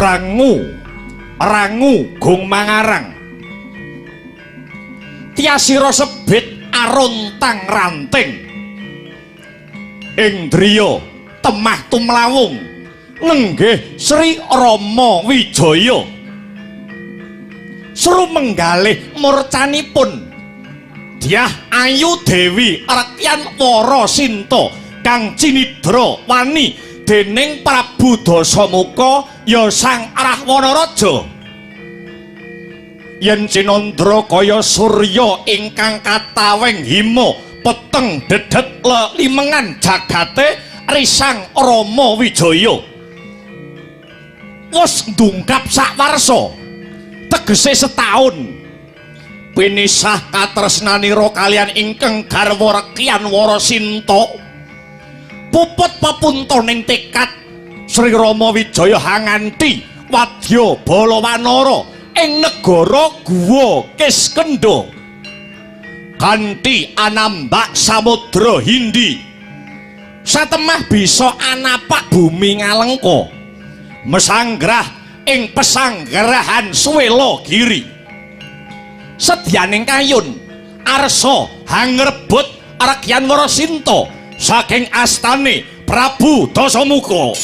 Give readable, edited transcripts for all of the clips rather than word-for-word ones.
Rangu, rangu gong mangarang. Tiasira sebit aruntang ranting. Indriya temah tumlawung nenggih Sri Rama Wijaya. Seru menggalih murcanipun Dyah Ayu Dewi Rekyan Wara Sinta kang cinidra wani dening Prabu Dasamuka ya Sang Rahwana Raja. Yen cinandra kaya surya ingkang kataweng hima peteng dedet lelimengan jagate risang Rama Wijaya. Wis ndungkap sakwarsa tegese setahun. Pinisah katresnanira kalian ingkang garwa Rekyan Wara Sinta. Puput pepuntoning tekad Sri Rama Wijaya hanganti wadya bala wanara ing negara Guwa Kiskendha. Kanthi anambak samudra Hindi, satemah bisa anapak bumi Ngalengka, mesanggrah ing pesanggerahan Suwela Giri. Sedyaning kayun arsa hangrebut Rekyan Warasinta saking astane Prabu Dasamuka.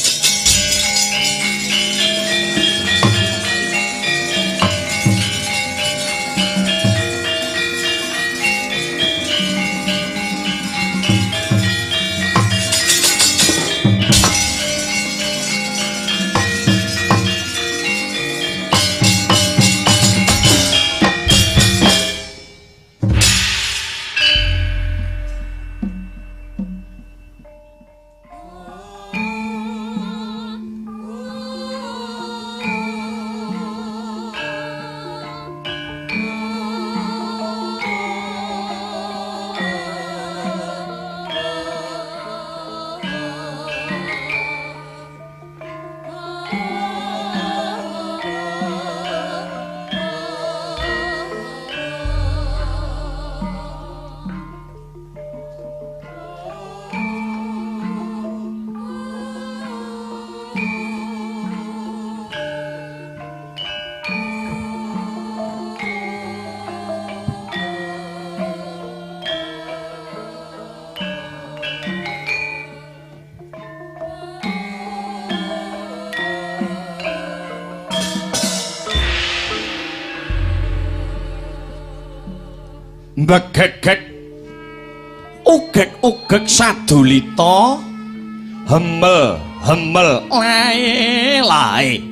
Begegek ugek-ugek sadulita, hemel hemel lae lae.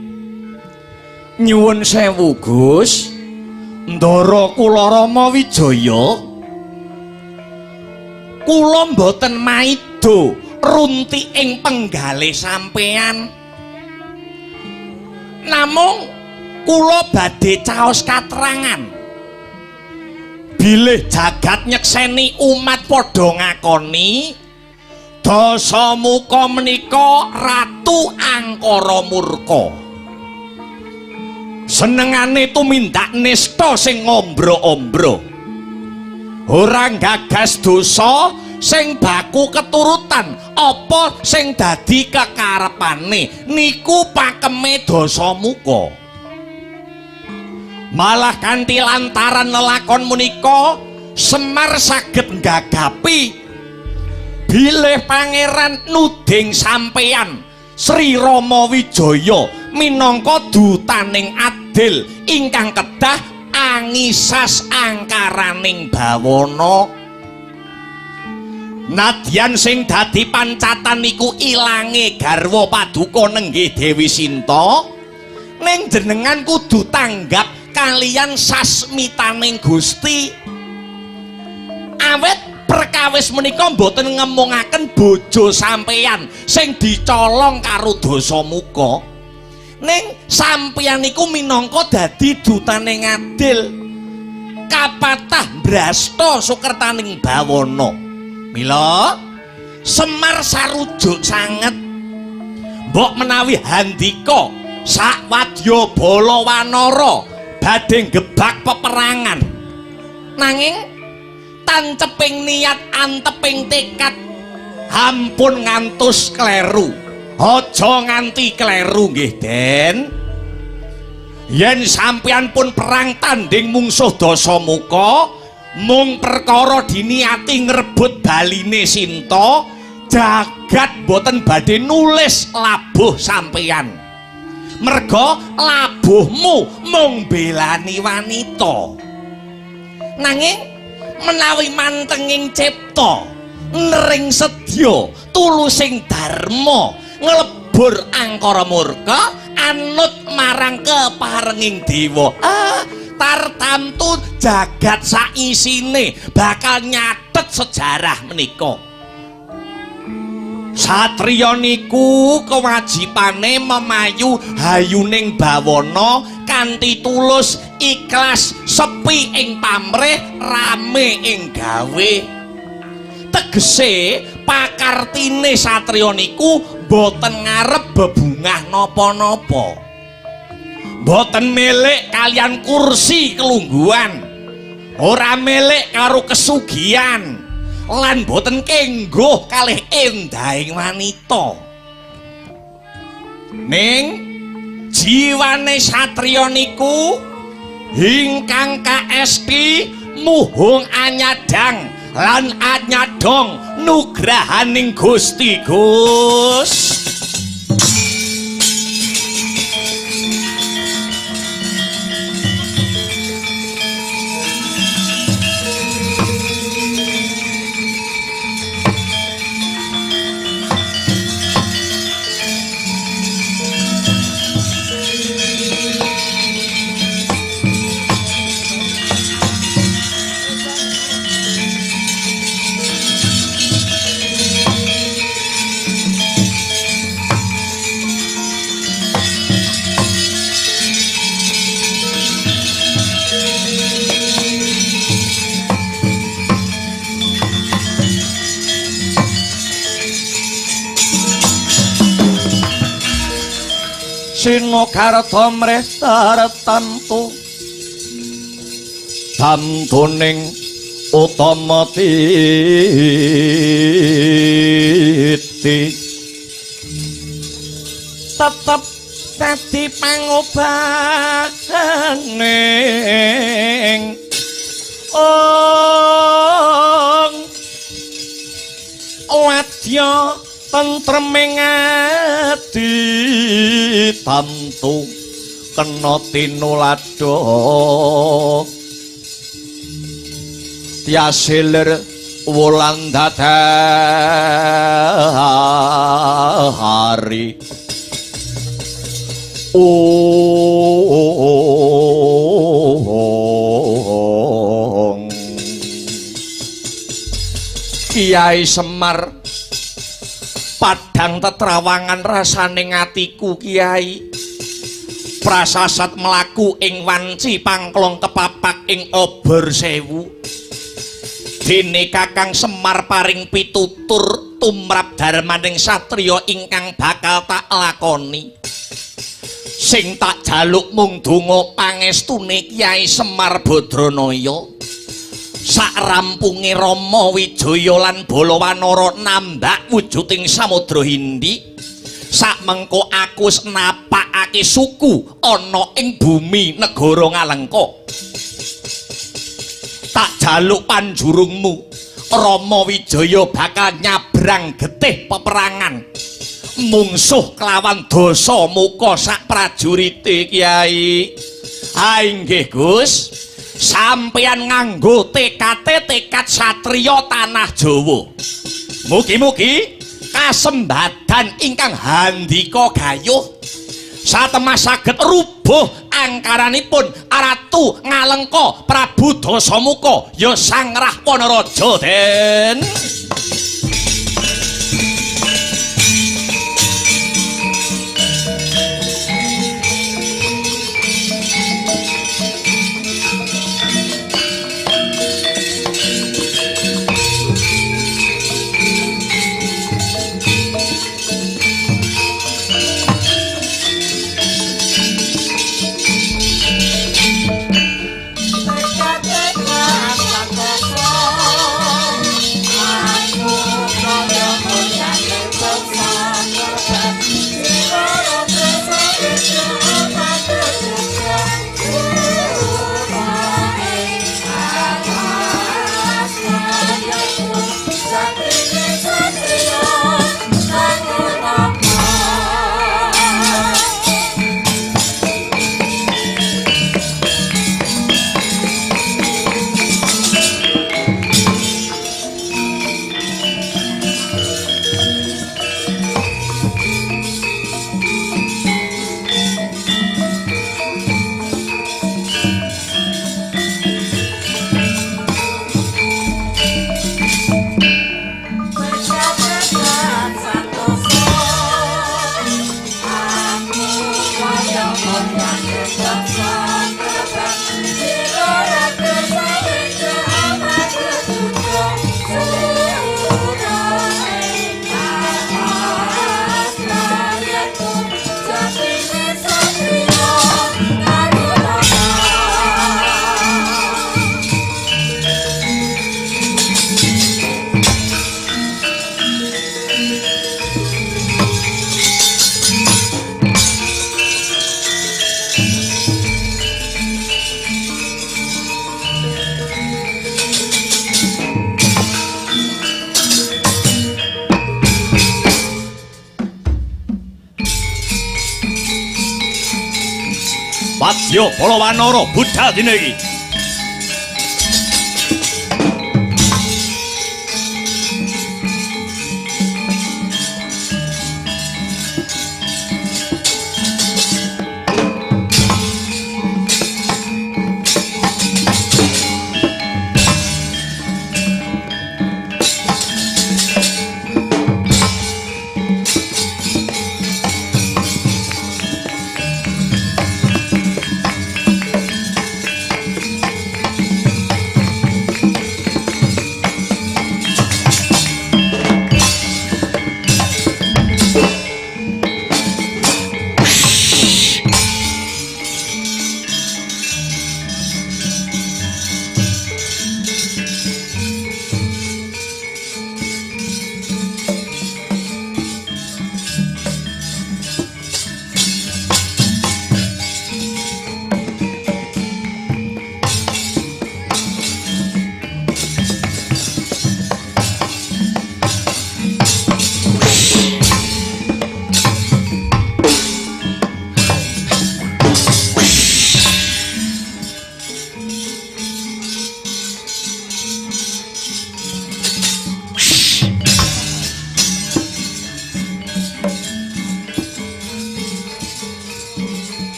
Nyuwun sewu Gus, ndara kula Rama Wijaya, kula mboten maido runti ing penggalih sampean. Namung kula badhe caos katrangan. Bilih jagat nyekseni umat padha ngakoni Dasamuka menika ratu angkara murka. Senengane tumindak nista sing ngombro-ombro, ora gagas dosa sing baku keturutan apa sing dadi kekarepane niku pakeme Dasamuka. Malah kanthi lantaran lelakon menika Semar saged nggagapi bilih pangeran nuding sampeyan Sri Rama Wijaya minangka dutaning adil ingkang kedah angisas angkaraning bawana. Nadyan sing dadi pancatan niku ilange garwa paduka nenggih Dewi Sinta, ning jenengan kudu tanggap kalian sasmitaning Gusti. Awit perkawis menika mboten ngemungaken bojo sampeyan sing dicolong karo Dasamuka, ning sampeyan niku minangka dadi dutane ngadil kapatah brasta sukertaning bawana. Mila Semar sarujuk sanget mbok menawi handika sakwadya bala wanara badhe gebak peperangan, nanging tanceping niat anteping tekad ampun ngantos kleru. Aja nganti kleru nggih Den. Yen sampeyan pun perang tanding mungsuh Dasamuka mung perkara diniati ngrebut baline Sinta, jagat boten badhe nulis labuh sampeyan. Merga labuhmu mung belani wanita. Nanging menawi mantenging cipta nering sedya tulusing dharma nglebur angkara murka anut marang keparenging dewa, tartamtu jagat saisine bakal nyatet sejarah menika. Satriya niku kewajibane memayu hayuning bawana kanthi tulus ikhlas, sepi ing pamrih, rame ing gawe. Tegese pakartine satriya niku boten ngarep bebungah napa-napa, boten milik kalian kursi kelungguhan, Ora milik karo kesugihan lan boten kengguh kalih endahing wanita. Ning jiwane satriya niku ingkang kaesti muhung anyadang lan anyadong nugrahaning Gusti Gus. Sinogarta mrih tartantu tamtuning utama titi tetep dadi pangobaning ong wadya tentreming ati tamtu kena tinuladha tiasilir wulan dadari ong. Kiai Semar padang tetrawangan rasane ngatiku Kiai, prasasat mlaku ing wanci pangklong kepapak ing obor sewu. Dene Kakang Semar paring pitutur tumrap darmaning satriya ingkang bakal tak lakoni. Sing tak jaluk mung donga pangestune Kiai Semar Badranaya. Sak rampunge Rama Wijaya lan Balawanara nambak wujuding Samudra Hindi, sak mengko aku wis napakake suku ana ing bumi negara Ngalengka. Tak jaluk panjurungmu, Rama Wijaya bakal nyabrang getih peperangan mungsuh kelawan dasa muka sak prajurite Kiai. Ha inggih Gus, sampeyan nganggo tekate tekad satriya tanah Jawa. Mugi-mugi kasembadan ingkang handika gayuh satemah saged rubuh angkaranipun Ratu Ngalengka Prabu Dasamuka ya Sang Rahwana Raja Den. Tekad-tekad Wadya bala wanara budhal dina iki.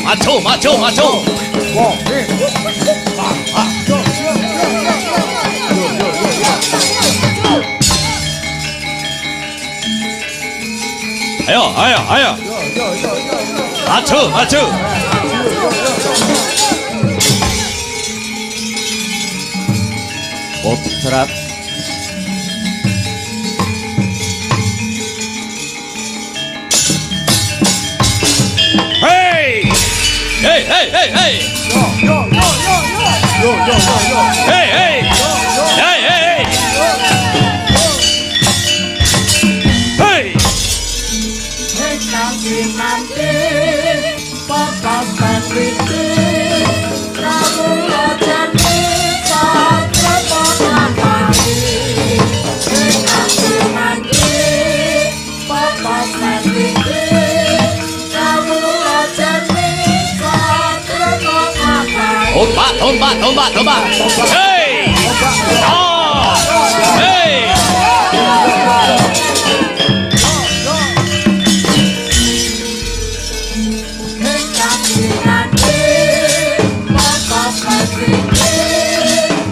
Maju, maju, maju. Ayo, ayo, ayo. Maju, maju. Potrat. Hey! Hey, hey, hey, hey! Yo, yo, yo, yo, yo, yo, yo, yo. Hey, hey! Hey, hey, hey! Hey! Ingkang kinanti pekasan riti kawula jati satrepokani. Ingkang kinanti pekasan riti kawula jati satrepokani. Tombak, tombak, tombak, tombak. Hey! Oh! Hey! Ingkang kinanti pekasan riti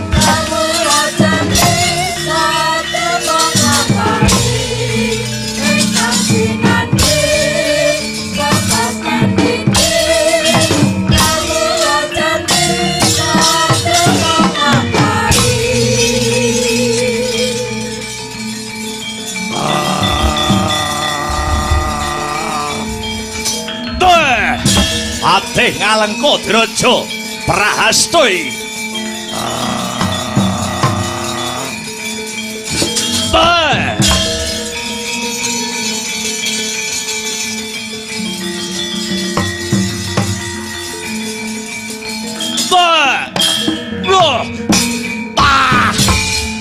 kawula jati satrepokani. Ingkang kinanti pekasan riti kawula jati satrepokani. Patih Ngalengka Draja Prahasta iki. Teh. Teh. Loh. Ta.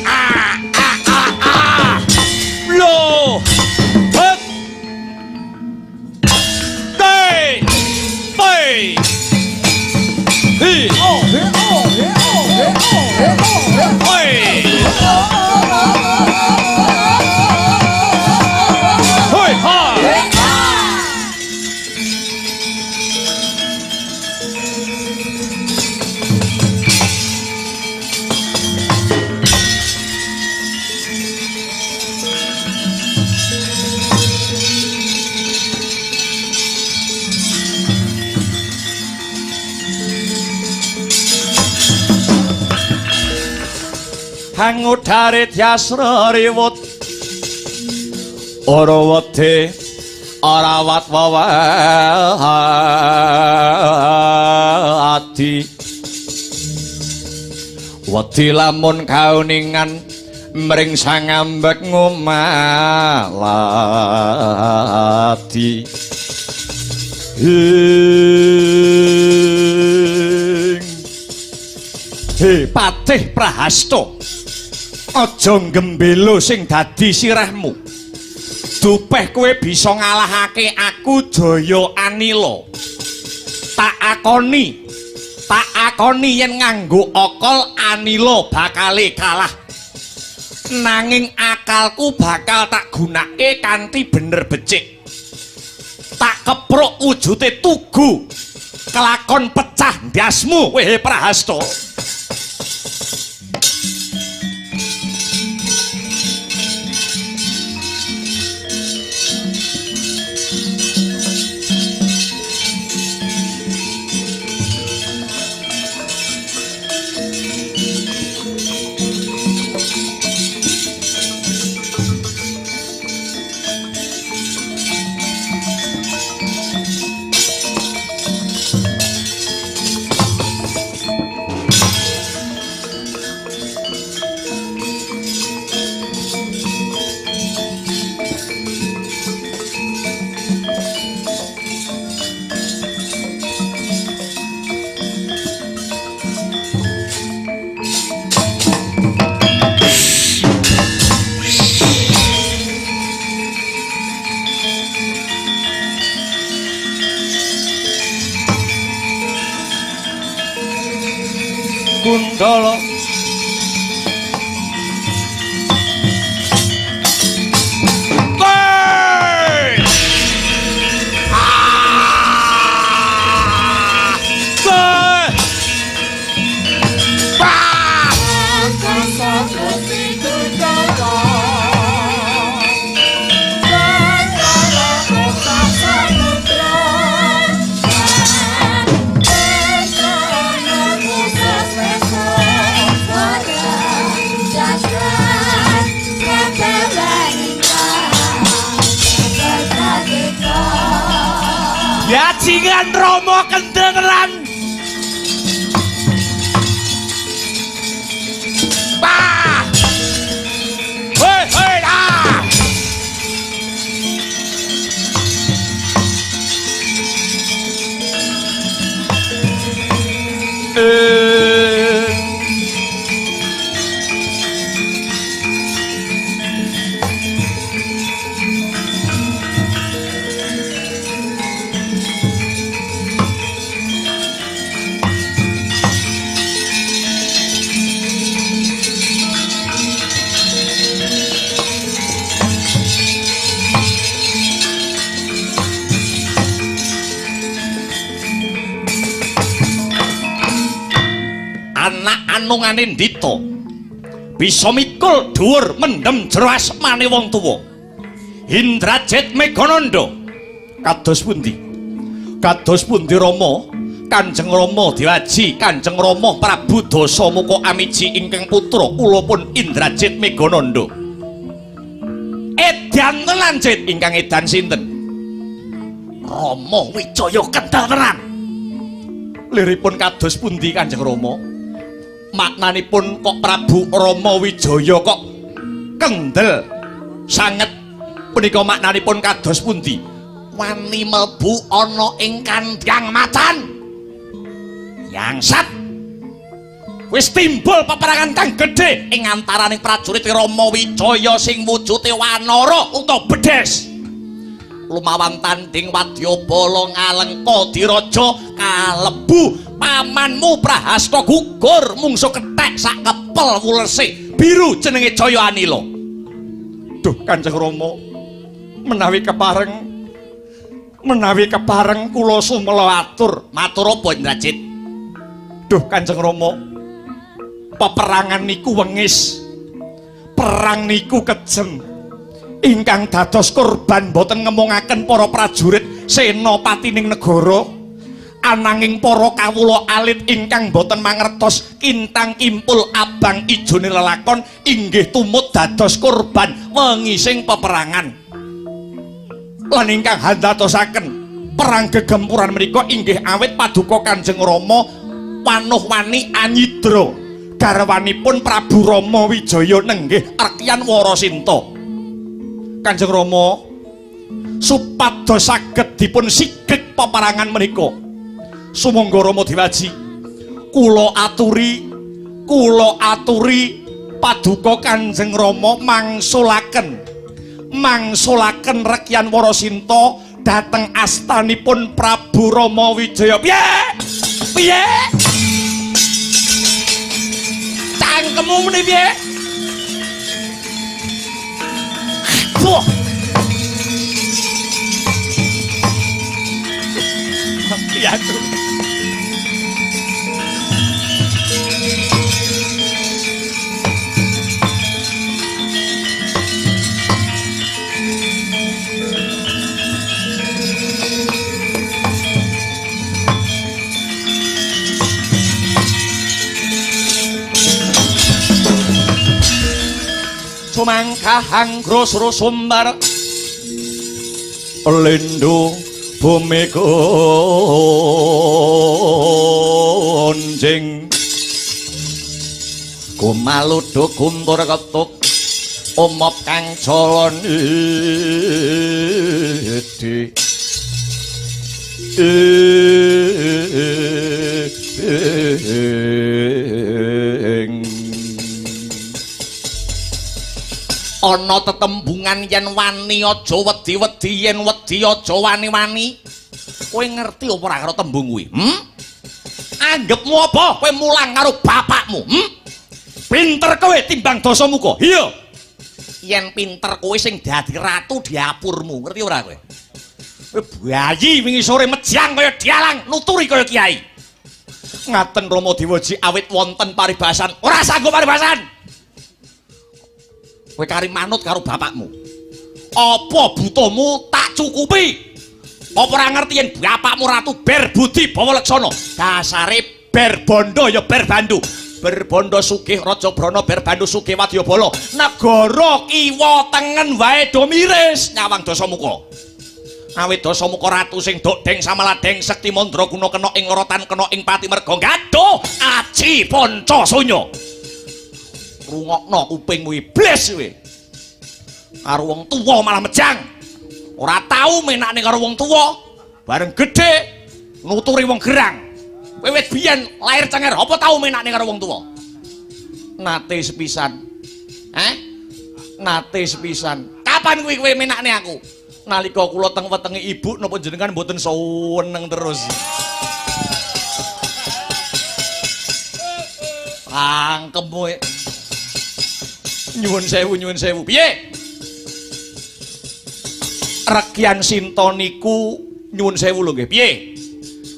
A a a a. Loh. Het. Teh. Teh. Hi. Oh, oh, Hangudare dyasra riwut ora wedi ora wat wawadi wedi lamun kauningan mring sangambek ngumaladi. Ing he Patih Prahasta, aja nggembelo sing dadi sirahmu. Dupeh kowe bisa ngalahake aku Jaya Anila. Tak akoni yen nganggo akal Anila bakale kalah. Nanging akalku bakal tak gunake kanthi bener becik. Tak kepruk wujute tugu kelakon pecah ndasmu wehe Prahasta. Kundala Bajingan Rama kendengeran. Bah. Hei hei ah. Anungane ndita bisa mikul dhuwur mendem jero asmane wong tuwa. Indrajit Megananda kados pundi? Kados pundi Rama? Kanjeng Rama Dewaji, Kanjeng Rama Prabu Dasamuka Amiji ingkang putra kula pun Indrajit Megananda. Edan tenan Jit, ingkang edan sinten? Rama Wijaya kendel tenan. Liripun kados pundi Kanjeng Rama? Maknanipun kok Prabu Rama Wijaya kok kendel sanget punika maknanipun kados pundi? Wani mlebu ana ing kandhang macan. Yangsat. Wis timbul peperangan kang gedhe ing antaraning prajurit Rama Wijaya sing wujude wanara utawa bedhes. Lumawan tanding wadyabala ngalengka diraja kalebu pamanmu Prahasta gugur mungsu kethek sak kepel wulese biru jenenge Jaya Anila. Duh Kanjeng Rama, menawi kepareng kula sumela atur. Matur apa Indrajit? Duh Kanjeng Rama, peperangan niku wengis, perang niku kejem. Ingkang dados korban boten ngemongaken para prajurit senopatining negara, Ananging para kawula alit ingkang boten mangertos kintang kimpul abang ijone lelakon inggih tumut dados korban wengi sing peperangan. Lan ingkang handatosaken perang gegempuran menika inggih awit paduka Kanjeng Rama Wanuh Wani Anyidra garwanipun Prabu Rama Wijaya nenggih Rekyan Warasinta. Kanjeng Rama supados saged dipun sigeg peperangan menika. Sumangga Rama Dewaji, kula aturi paduka Kanjeng Rama mangsulaken Rekyan Warasinta dhateng astanipun Prabu Rama Wijaya. Piye? Piye? Cangkemmu meni piye? Wah. Ya tuh. Sumangkahang grosro sumbar lindu bumi gonjing gumaluduk guntur ketuk umop kang jala nidi ana tetembungan yen wani aja wedi-wedi, yen wedi aja wani-wani. Kowe ngerti apa ora karo tembung kuwi? Anggepmu apa kowe mulang karo bapakmu? Pinter kowe timbang Dasamuka. Iya. Yen pinter kowe sing dadi ratu diapurmu, ngerti ora kowe? Kowe bayi wingi sore mejang kaya dialang, nuturi kaya kiai. Ngaten Rama Dewaji awit wonten paribasan. Ora sanggup paribasan. Kowe kari manut karo bapakmu. Apa butuhmu tak cukupi. Apa ora ngerti yen bapakmu ratu Berbudi Bawa Leksana? Dasare Berbondo ya Berbandu. Berbondo sugih Raja Brana, Berbandu sugih Wadyabala. Negara kiwa tengen wae do miris nyawang Dasamuka. Awit Dasamuka ratu sing dok deng samaladeng sekti mandraguna kena ing lorotan kena ing pati merga gaduh aji panca sunya. Rungokno kupingmu iblis kowe. Karo wong tuwa malah mejang. Ora tau menakne karo wong tuwa, bareng gedhe nuturi wong gerang. Kowe wit biyen lahir cenger, apa tau menakne karo wong tuwa? Nate sepisan. Nate sepisan. Kapan kuwi kowe menakne aku? Nalika kula teng wetenge ibu napa jenengan mboten seneng terus. Angkemmu. Nyuwun sewu, nyuwun sewu. Piye? Rekyan Sinta niku nyuwun sewu lho nggih. Piye?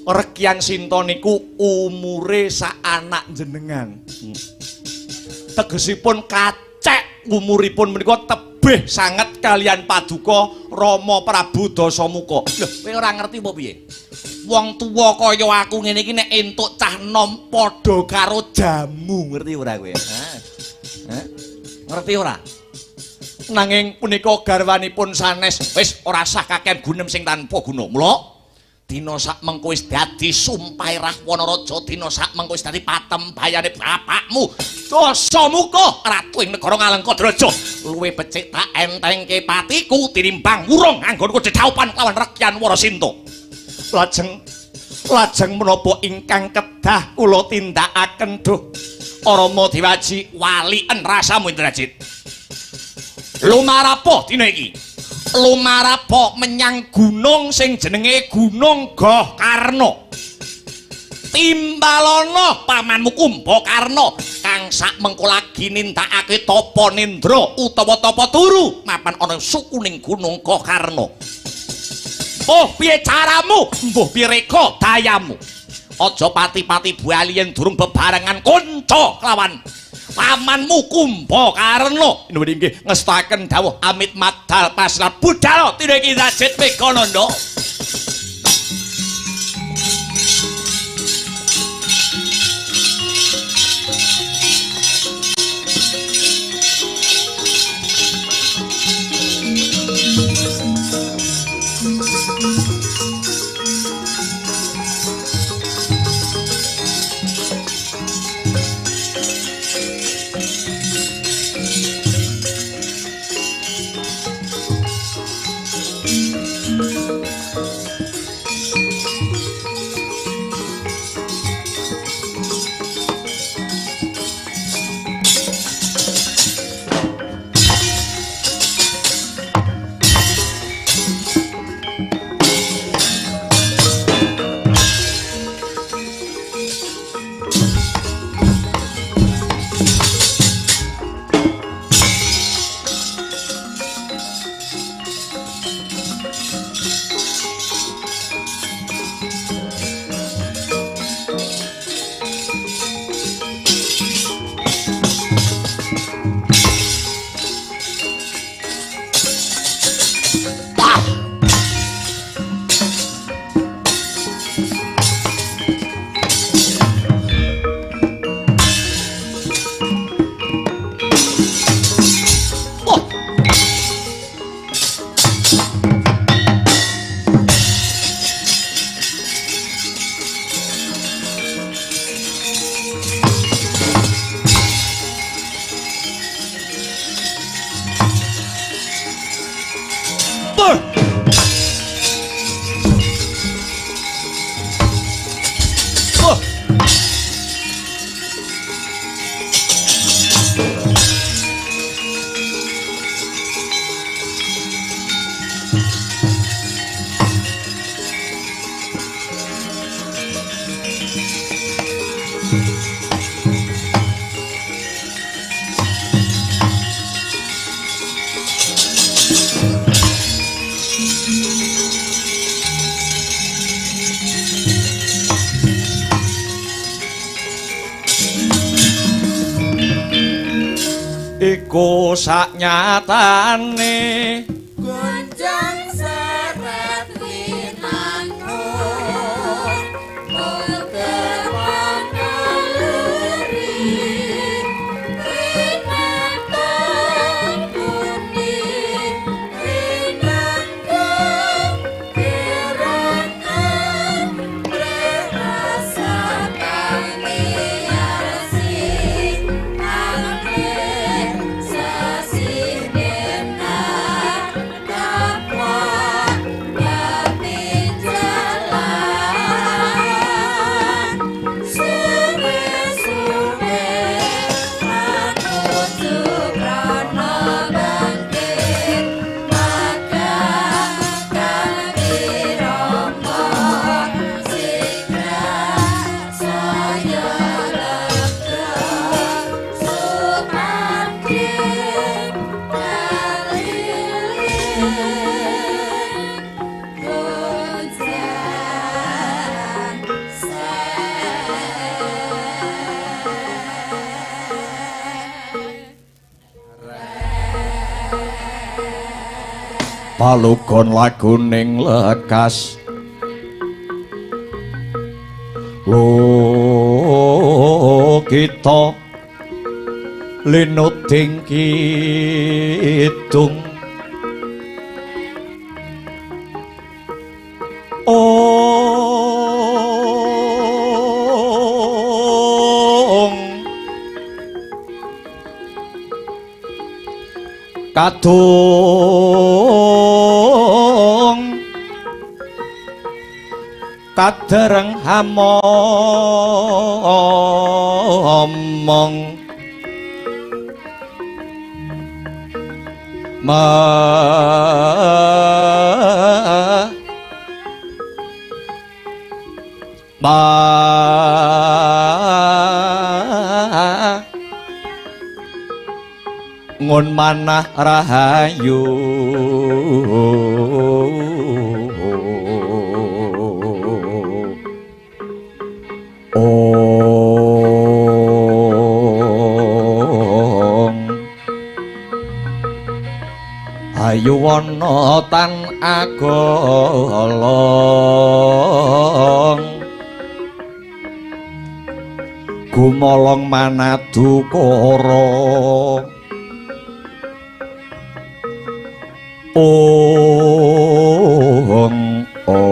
Rekyan Sinta niku umure sak anak jenengan. Tegesipun kacek umuripun menika tebih sanget kalian paduka Rama Prabu Dasamuka. Lho, kowe ora ngerti apa piye? Wong tuwa kaya aku ngene iki nek entuk cah nom padha karo jamu, ngerti ora kowe? Hah? Ngerti ora? Nanging punika garwanipun sanes wis ora sah kakean gunem sing tanpa guna. Mula dina sak mengko wis dadi sumpahe Rahwana Raja, dina sak mengko wis dadi patembayane bapakmu Dasamuka ratu ing negara Ngalengka Draja. Luwih becik tak entengke patiku tinimbang wurung anggonku dedhaupan kelawan Rekyan Warasinta. Lajeng menapa ingkang kedah kula tindakaken duh Rama Dewaji waliken rasamu Indrajit. Lumarapa dina iki? Lumarapa menyang gunung sing jenenge Gunung Gohkarna. Timbalana pamanmu Kumbakarna kang sak mengko lagi nindakake tapa nindra utawa tapa turu mapan ana sukuning Gunung Gohkarna. Mbuh piye caramu? Mbuh piye reka dayamu? Aja pati-pati bali yen durung bebarengan kanca kelawan pamanmu Kumbakarna. Nuwun inggih ngestaken dawuh amit madal pasrat budal dina iki Indrajit Megananda. Iku saknyatane gonjang seret winangun pegerwan naluri rinatang bumi rinanggeng gerangan rasa kami angin sasih denar takwa batin jalan suwe-suwe manuju krana bangkit maka kami rama sigra saya lega sumandhing kaliling gonjang Palugon laguning lekas lo kita linuting kidung ong kadung kadereng hamomong ma ma ngun manah rahayu ong ayu wana tan agolong gumolong manadukara ong ong ong.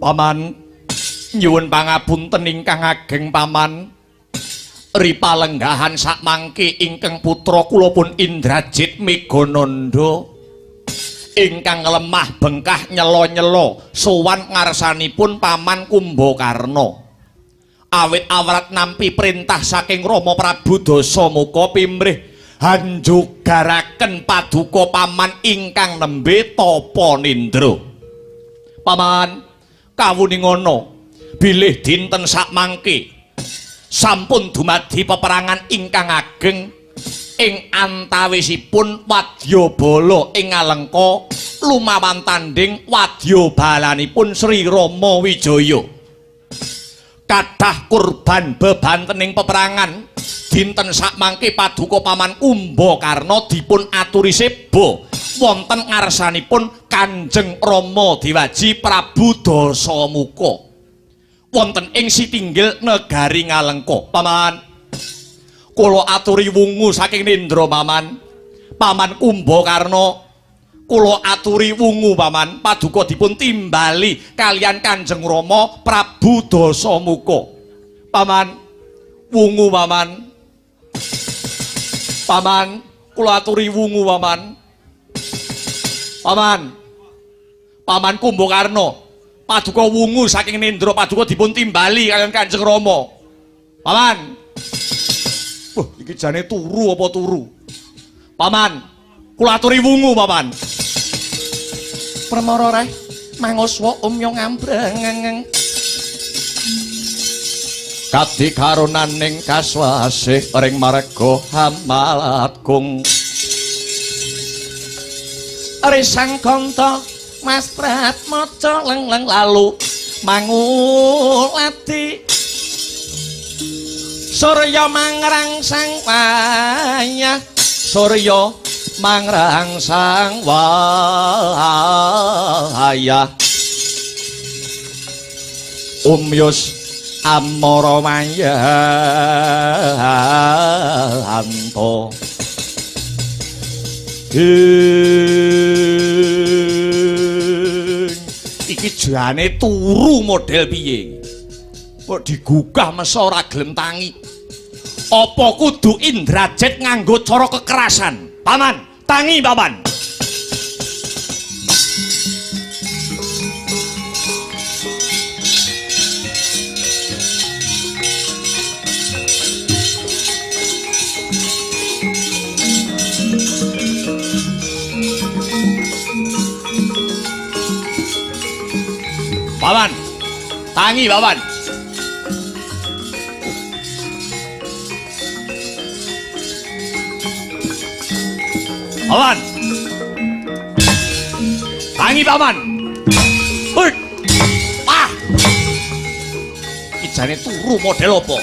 Paman nyuwun pangapunten ingkang ageng paman. Ripalenggahan sakmangke ingkang putra kula pun Indrajit Megananda ingkang lemah bengkah nyela-nyela sowan ngarsanipun paman Kumbakarna. Awit awrat nampi perintah saking Rama Prabu Dasamuka pimrih hanjugaraken paduka paman ingkang nembe tapa nindra. Paman kawuningana bilih dinten sakmangke sampun dumadi peperangan ingkang ageng ing antawisipun wadyabala ing Alengka lumawan tandhing wadyabalanipun Sri Rama Wijaya. Kathah kurban bebantening peperangan dinten sakmangke paduka paman Kumbakarna dipun aturi seba wonten ngarsanipun Kanjeng Rama Dewaji Prabu Dasamuka wonten ing sitinggil negari Ngalengka. Paman kula aturi wungu saking nindra paman. Paman Kumbakarna kula aturi wungu paman, paduka dipun timbali kalian Kanjeng Rama Prabu Dasamuka. Paman wungu paman. Paman kula aturi wungu paman. Paman, paman Kumbakarna paduka wungu saking nindra paduka dipun timbali kalian Kanjeng Rama. Paman. Wah, iki jane turu apa turu? Paman, kula aturi wungu paman. Permara reh manguswa umya ngambreng. Kadi karunaning kaswasih ring marga hamalatgung. Risang kanta mastrat maca leng-leng lalu mangulati. Surya mangrangsang wayah, surya mangrangsang wayah. Umyus amara mayanto. Iki jane turu model piye? Kok digugah mesa ora gelem tangi. Apa kudu Indrajit nganggo cara kekerasan? Paman, tangi paman. Paman, tangi paman. Paman, tangi paman. Hei, ah, iki jane turu model apa?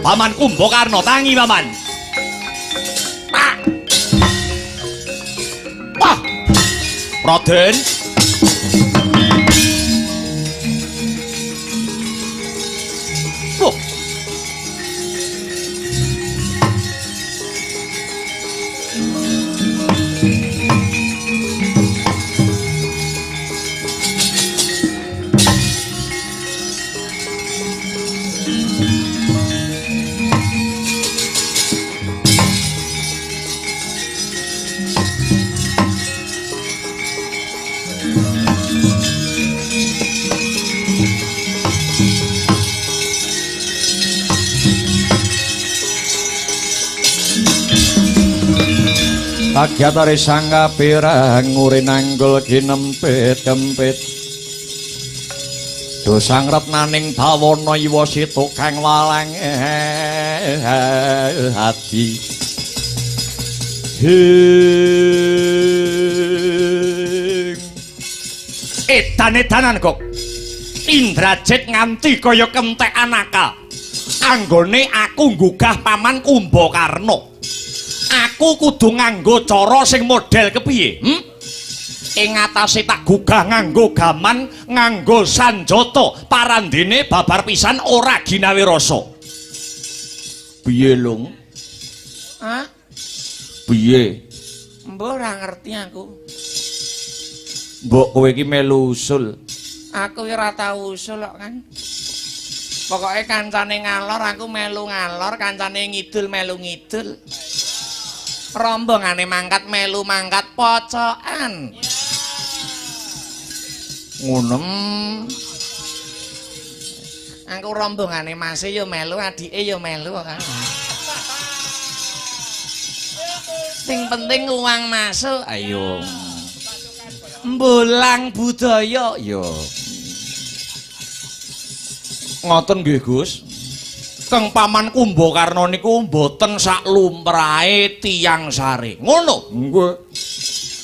Paman Kumbakarna, tangi paman. Pak. Wah. Raden. Loh. Kagyatare sang kapirang ngurinanggul kinempit kempit. Dosang retnaning bawana iwa situ kang walang adi. Hing. Edan-edanan kok. Indrajit nganti kaya kentekan akal. Anggone aku nggugah paman Kumbakarna. Aku kudu nganggo cara sing model kepiye? Ing atase tak gugah nganggo gaman, nganggo sanjata, parandene babar pisan ora ginawe rasa. Piye, Lung? Hah? Piye? Mbok ora ngerti aku. Mbok kowe iki melu usul. Aku ora tau usul kok kan. Pokoke kancane ngalor aku melu ngalor, kancane ngidul melu ngidul. Rombongane mangkat melu mangkat pocokan. Ngono. Aku rombongane mase ya melu, adike ya melu kan. Sing penting uang masuk. Ayo. Mbolang budaya ya. Ngoten nggih, Gus. Keng paman Kumbakarna niku mboten sak lumrahe tiyang sare. Ngono? Nggih.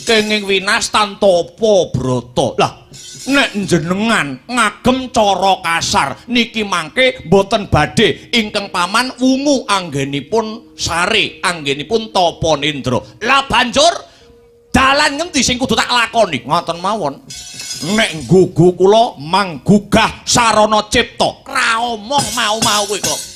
Kenging winas tantapa brata. Lah, nek njenengan ngagem cara kasar niki mangke mboten badhe ingkang paman wungu anggenipun sare, anggenipun tapa nindra. Lah banjur dalan ngendi sing kudu tak lakoni? Ngoten mawon. Nek nggugu kula manggugah sarana cipta. Ra omong mau-mau kowe kok.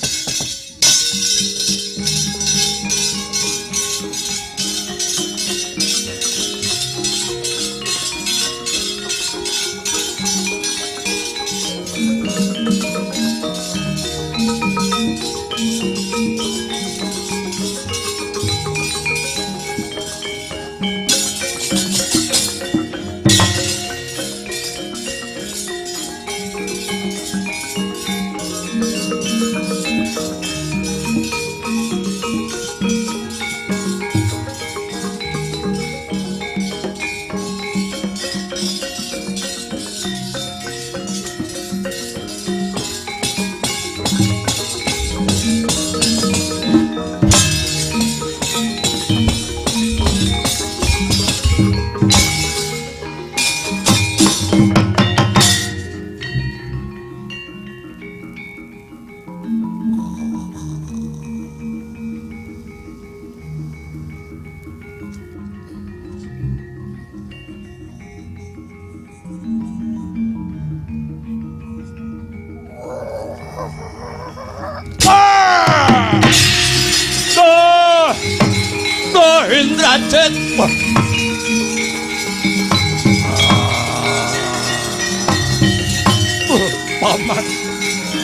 Paman.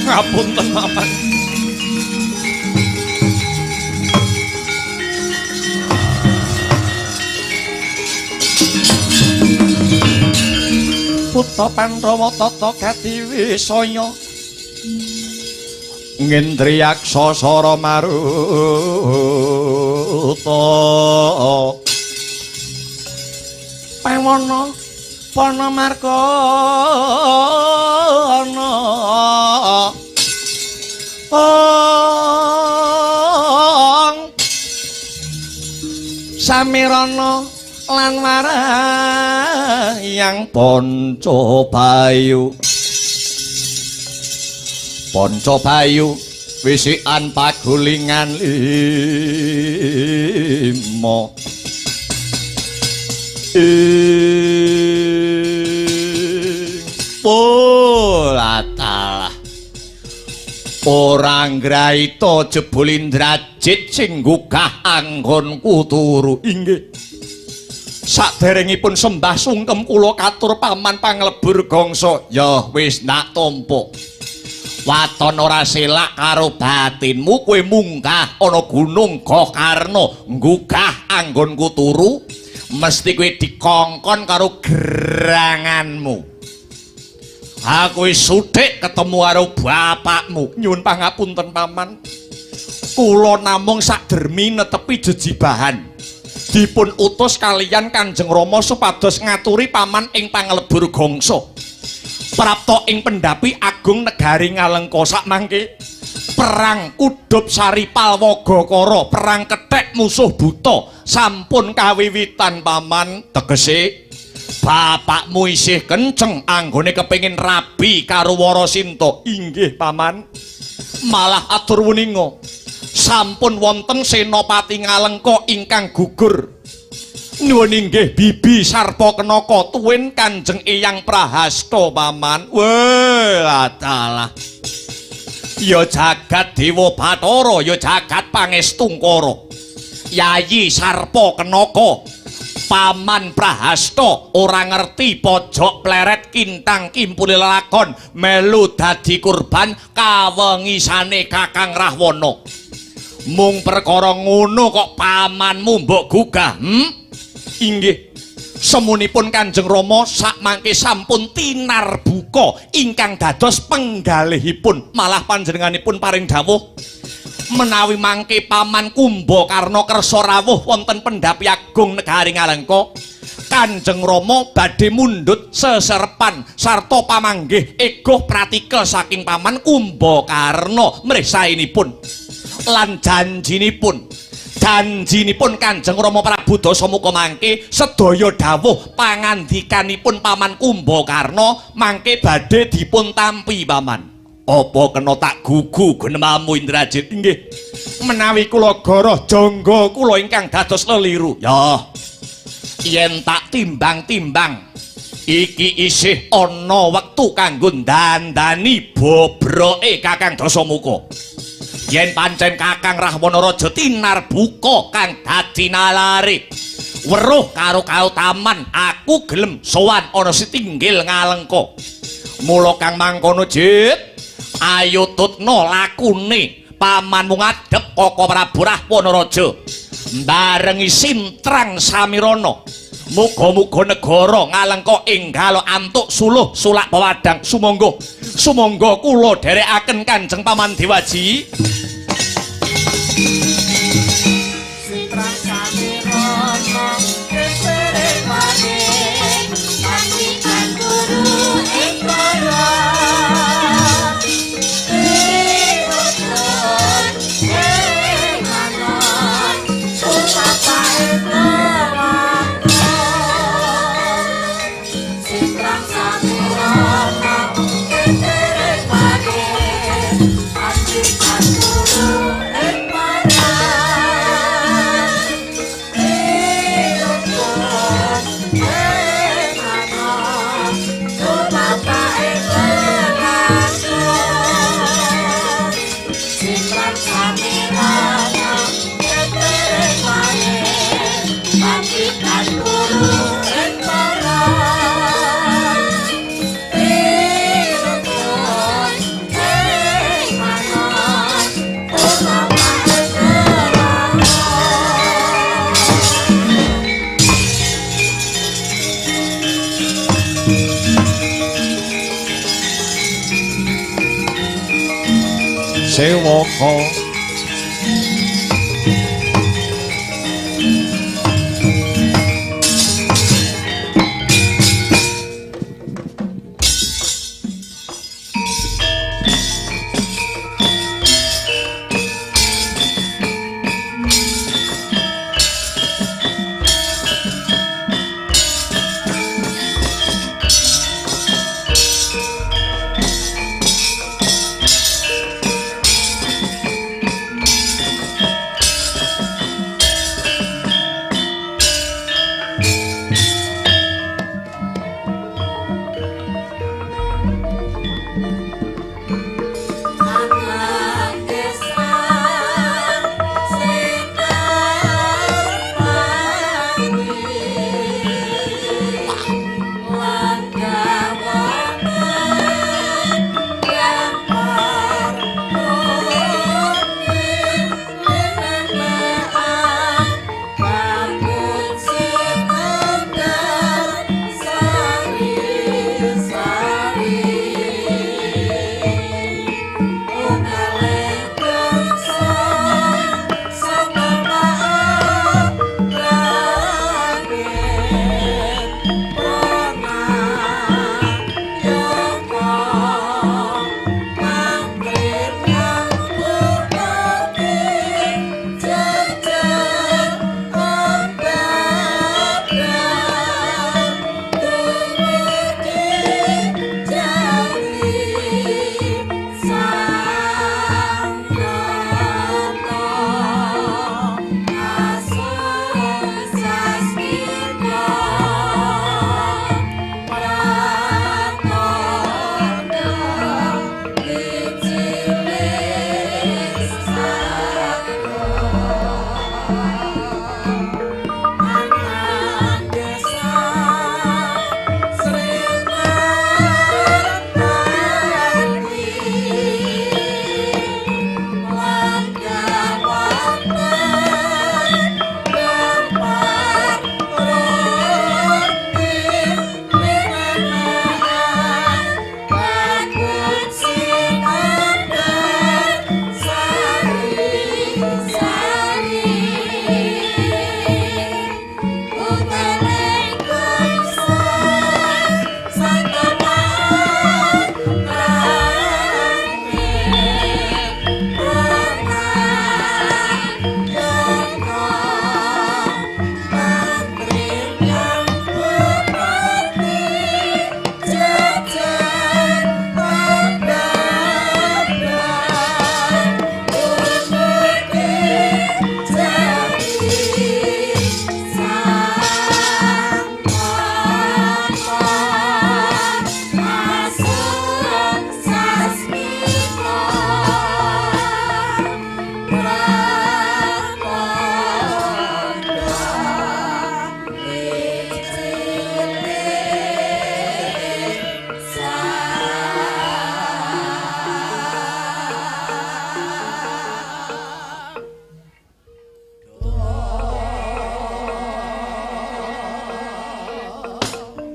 Ngapunten Paman. Putra Pandhawa tata gati wisaya ngendriyaksa sara maruta pawana pana margana ong samirana lan warayang Panca Bayu. Panca Bayu wisikan pagulingan lima ing polatalah ora ngraita jebul Indrajit sing gugah anggonku turu. Inggih. Saderengipun sembah sungkem kula katur paman panglebur gangsa. Ya wis nak tampa. Waton ora selak karo batinmu, kowe munggah ana gunung Gokarna nggugah anggonku turu, mesti kowe dikongkon karo geranganmu. Aku wis suthik ketemu karo bapakmu. Nyuwun pangapunten paman. Kula namung sakdermi netepi jejibahan. Dipun utus kaliyan Kanjeng Rama supados ngaturi paman ing panglebur gangsa. Prapta ing pendhapi agung negari Ngalengka sakmangke perang Kudhup Sari Palwaga Kara, perang kethek musuh buta sampun kawiwitan paman. Tegese bapakmu isih kenceng anggone kepengin rabi karo Warasinta. Inggih paman. Malah atur wuninga sampun wonten senopati Ngalengka ingkang gugur. Nyuwun inggih Bibi Sarpakenaka tuwin Kanjeng Eyang Prahasta paman. Weh adalah. Ya jagat Dewa Bathara, ya jagat Pangestungkara. Yayi Sarpakenaka, Paman Prahasta ora ngerti pojok pleret kintang kimpule lelakon melu dadi kurban kawengisane Kakang Rahwana. Mung perkara ngono kok pamanmu mbok gugah, Inggih. Semunipun Kanjeng Rama sakmangke sampun tinarbuka ingkang dados penggalihipun. Malah panjenenganipun paring dawuh menawi mangke paman Kumbakarna kersa rawuh wonten pendhapi agung negari Ngalengka, Kanjeng Rama badhe mundhut seserepan sarta pamanggih egoh pratikel saking paman Kumbakarna mrih saenipun. Lan janjinipun, janjinipun Kanjeng Rama Prabu Dasamuka mangke sedaya dawuh pangandikanipun paman Kumbakarna mangke badhe dipun tampi paman. Apa kena tak gugu gunemamu Indrajit? Inggih. Menawi kula goroh jangga kula ingkang dados leliru. Ya. Yen tak timbang-timbang iki isih ana wektu kanggo ndandani bobroke Kakang Dasamuka. Yen pancen Kakang Rahwana Raja tinarbuka kang dadi nalare weruh karo kautaman, aku gelem sowan ana sitinggil Ngalengka. Mula kang mangkono Jit, ayo tutna lakune pamanmu ngadhep Koko Prabu Rahwana Raja mbarengi Sintrang Samirana. Muga-muga negara Ngalengka enggal antuk suluh sulak pewadang. Sumangga, sumangga kula dherekaken Kanjeng Paman Dewaji. Sintrang Samirana kesering waning pandikan guru ing para Sintrang Samirana kesering waning pandikan Sewaka.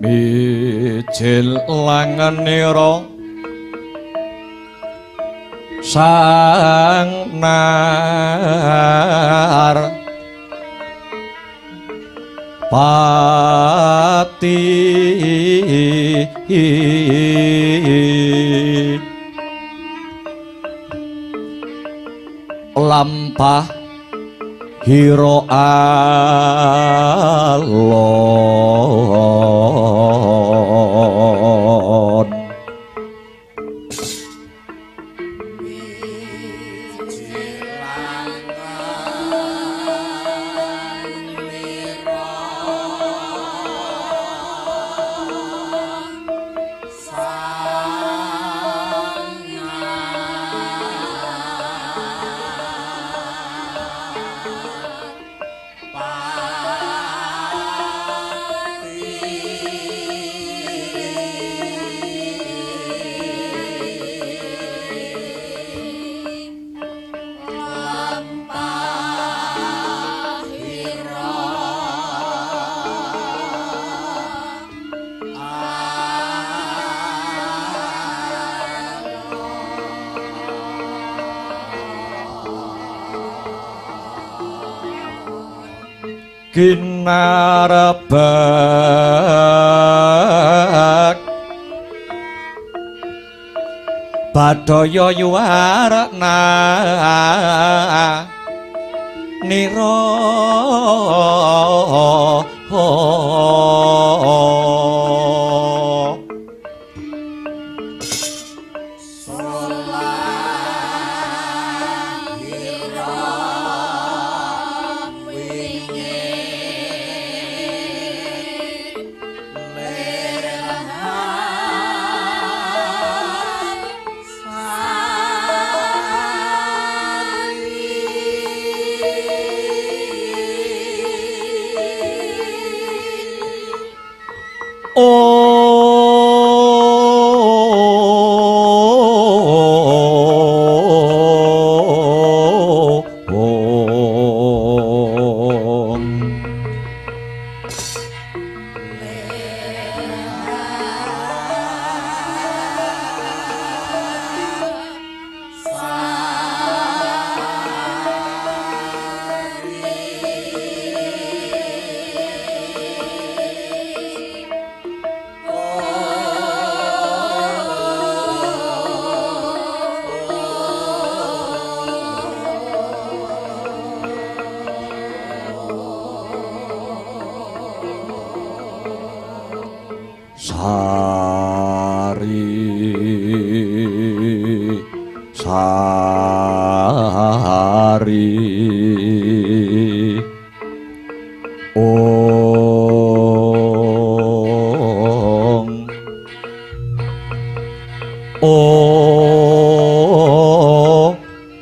Mijil langenira sang nar pati lampah hira alon. Pati. Ginarbek Badaya yuwarna nira. Sari sari ong o o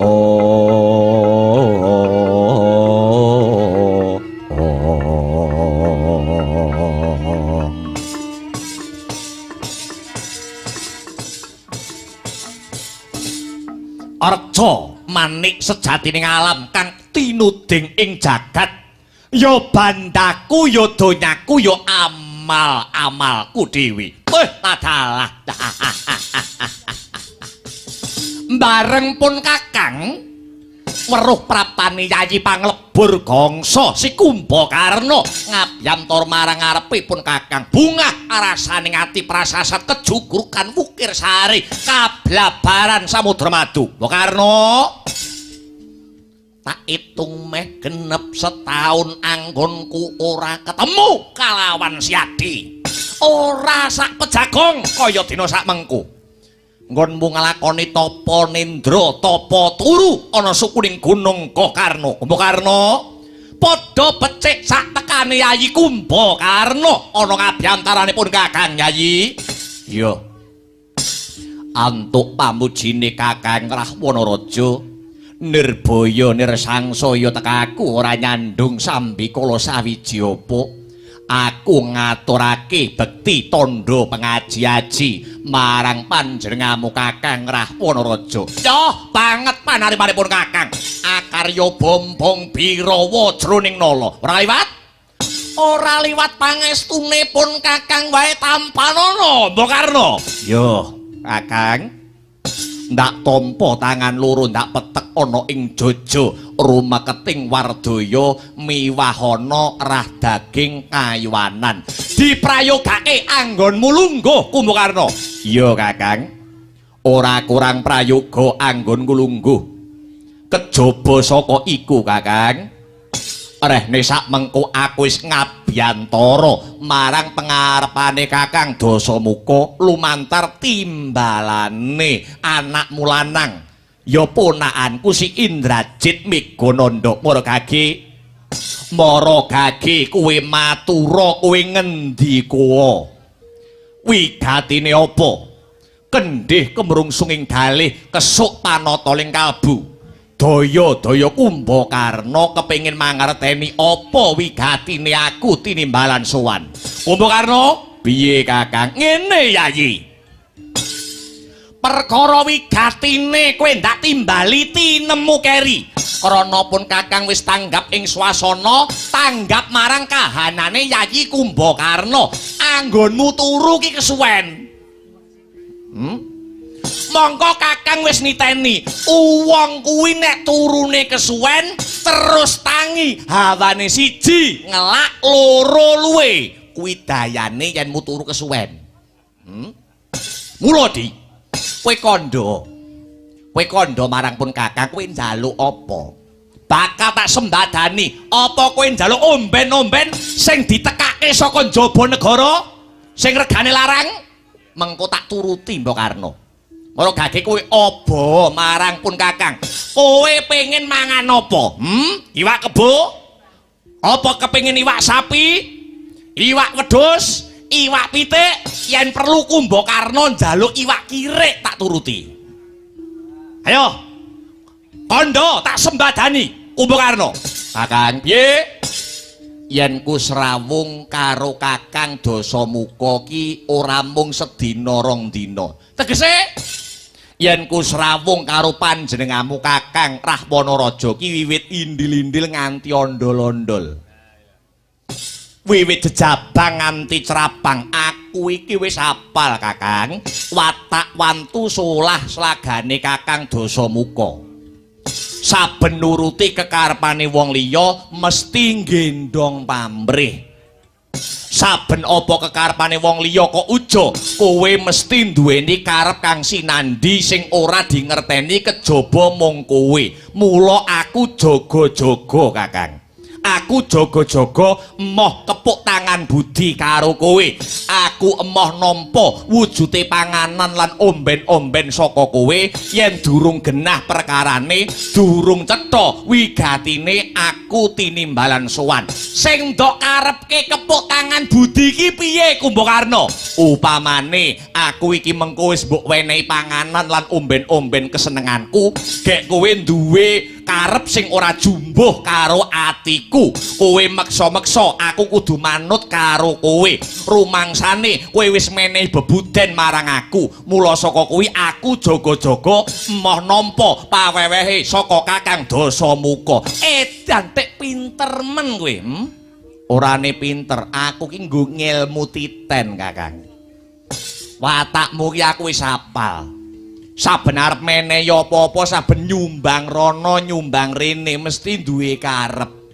ong. Arca manik sejatining alam kang tinuding ing jagat ya bandaku ya donyaku ya amal-amalku dhewe. Tadalah. Bareng pun kakang weruh praptane Yayi Panglebur Gangsa si Kumbakarna ngabyantor marang ngarepipun kakang. Bungah rasane ati prasasat kejugrukan wukir sari kablabaran samudra madu. Kumbakarna, tak itung meh genep setahun anggonku ora ketemu kalawan Siadi. Ora sak pejagong kaya dina sak mengko. Nggonmu nglakoni tapa nendra, tapa turu ana sukuning gunung Gokarna. Kumbakarna, padha becik sak tekane Yayi Kumbakarna ana kabyantaranipun Kakang Yayi. Iya. Antuk pamujine Kakang Rahwana Raja. Nirbaya nirsangsaya tekaku ora nyandung sambikala sawiji apa. Aku ngaturake bekti tandha pengaji-aji marang panjenenganmu Kakang Rahwana Raja. Yoh, banget panarimanipun Kakang. Akarya bombong birawa jroning nala. Ora liwat? Ora liwat pangestune pun Kakang wae tampanana, Mbakarna. Yo, Kakang. Ndak tampa tangan loro ndak petek ana ing jojo rumeketing wardaya miwahana rah daging kayuwanan. Diprayogake anggonmu lungguh Kumbakarna. Iya Kakang. Ora kurang prayoga anggonku lungguh. Kejaba saka iku Kakang. Rehne sak mengko aku wis ngabyantara marang pengarepane Kakang Dasamuka lumantar timbalane anakmu lanang ya ponakanku si Indrajit Megananda. Maragage maragage kowe matura kowe ngendika wigatine apa? Kendhih kemrungsunging galih kesuk panata ing kalbu. Daya-daya Kumbakarna kepengin mangerteni apa wigatine aku tinimbalan sowan. Kumbakarna, piye Kakang? Ngene Yayi. Perkara wigatine kowe ndak timbali tinemu keri. Krana pun Kakang wis tanggap ing swasana, tanggap marang kahanane Yayi Kumbakarna. Anggonmu turu ki kesuwen. Mongko Kakang wis niteni, wong kuwi nek turune kesuwen Terus tangi, hawane siji ngelak loro luwe. Kuwi dayane yen mu turu kesuwen. Mula Di, kowe kandha. Kowe kandha marang pun Kakang, kowe njaluk apa? Bakal tak sembadani. Apa kowe njaluk omben-omben sing ditekake saka njaba negara sing regane larang? Mengko tak turuti Mbok Karno. Mara gage kowe aba marang pun Kakang. Kowe pengen mangan apa? Iwak kebo? Apa kepengin iwak sapi? Iwak wedhus? Iwak pitik? Yen perlu Kumbakarna njaluk iwak kirik tak turuti. Ayo. Kandha tak sembadani Kumbakarna. Kakang, piye? Yen ku srawung karo Kakang Dasamuka ki ora mung sedina rong dina. Tegese yen ku srawung karo panjenenganmu Kakang Rahwana Raja ki wiwit indil-indil nganti ondol-ondol. Wiwit jejabang nganti cerabang, aku iki wis apal Kakang watak wantu solah slagane Kakang Dasamuka. Saben nuruti kekarepane wong liya mesti nggendong pamrih. Saben apa kekarepane wong liya kok uja, kowe mesti duweni karep kang sinandhi sing ora dingerteni kejaba mung kowe. Mula aku jaga-jaga Kakang. Aku jaga-jaga emoh kepuk tangan budi karo kowe. Aku emoh nampa wujude panganan lan omben-omben saka kowe yen durung genah perkarane, durung cetha wigatine aku tinimbalan sowan. Sing ndok karepke kepuk tangan budi iki piye Kumbakarna? Upamane aku iki mengko wis mbok wenehi panganan lan omben-omben kesenenganku, gek kowe duwe karep sing ora jumbuh karo atiku. Kowe meksa-meksa aku kudu manut karo kowe. Rumangsane kowe wis menehi bebuden marang aku. Mula saka kuwi aku jaga-jaga emoh nampa pawewehe saka Kakang Dasamuka. Edan tek pinter men kowe. Orane pinter, aku ki nggo ngelmu titen Kakang. Watakmu ki aku wis hafal. Saben arep menehi apa-apa, saben nyumbang rono nyumbang rene mesti duwe karep.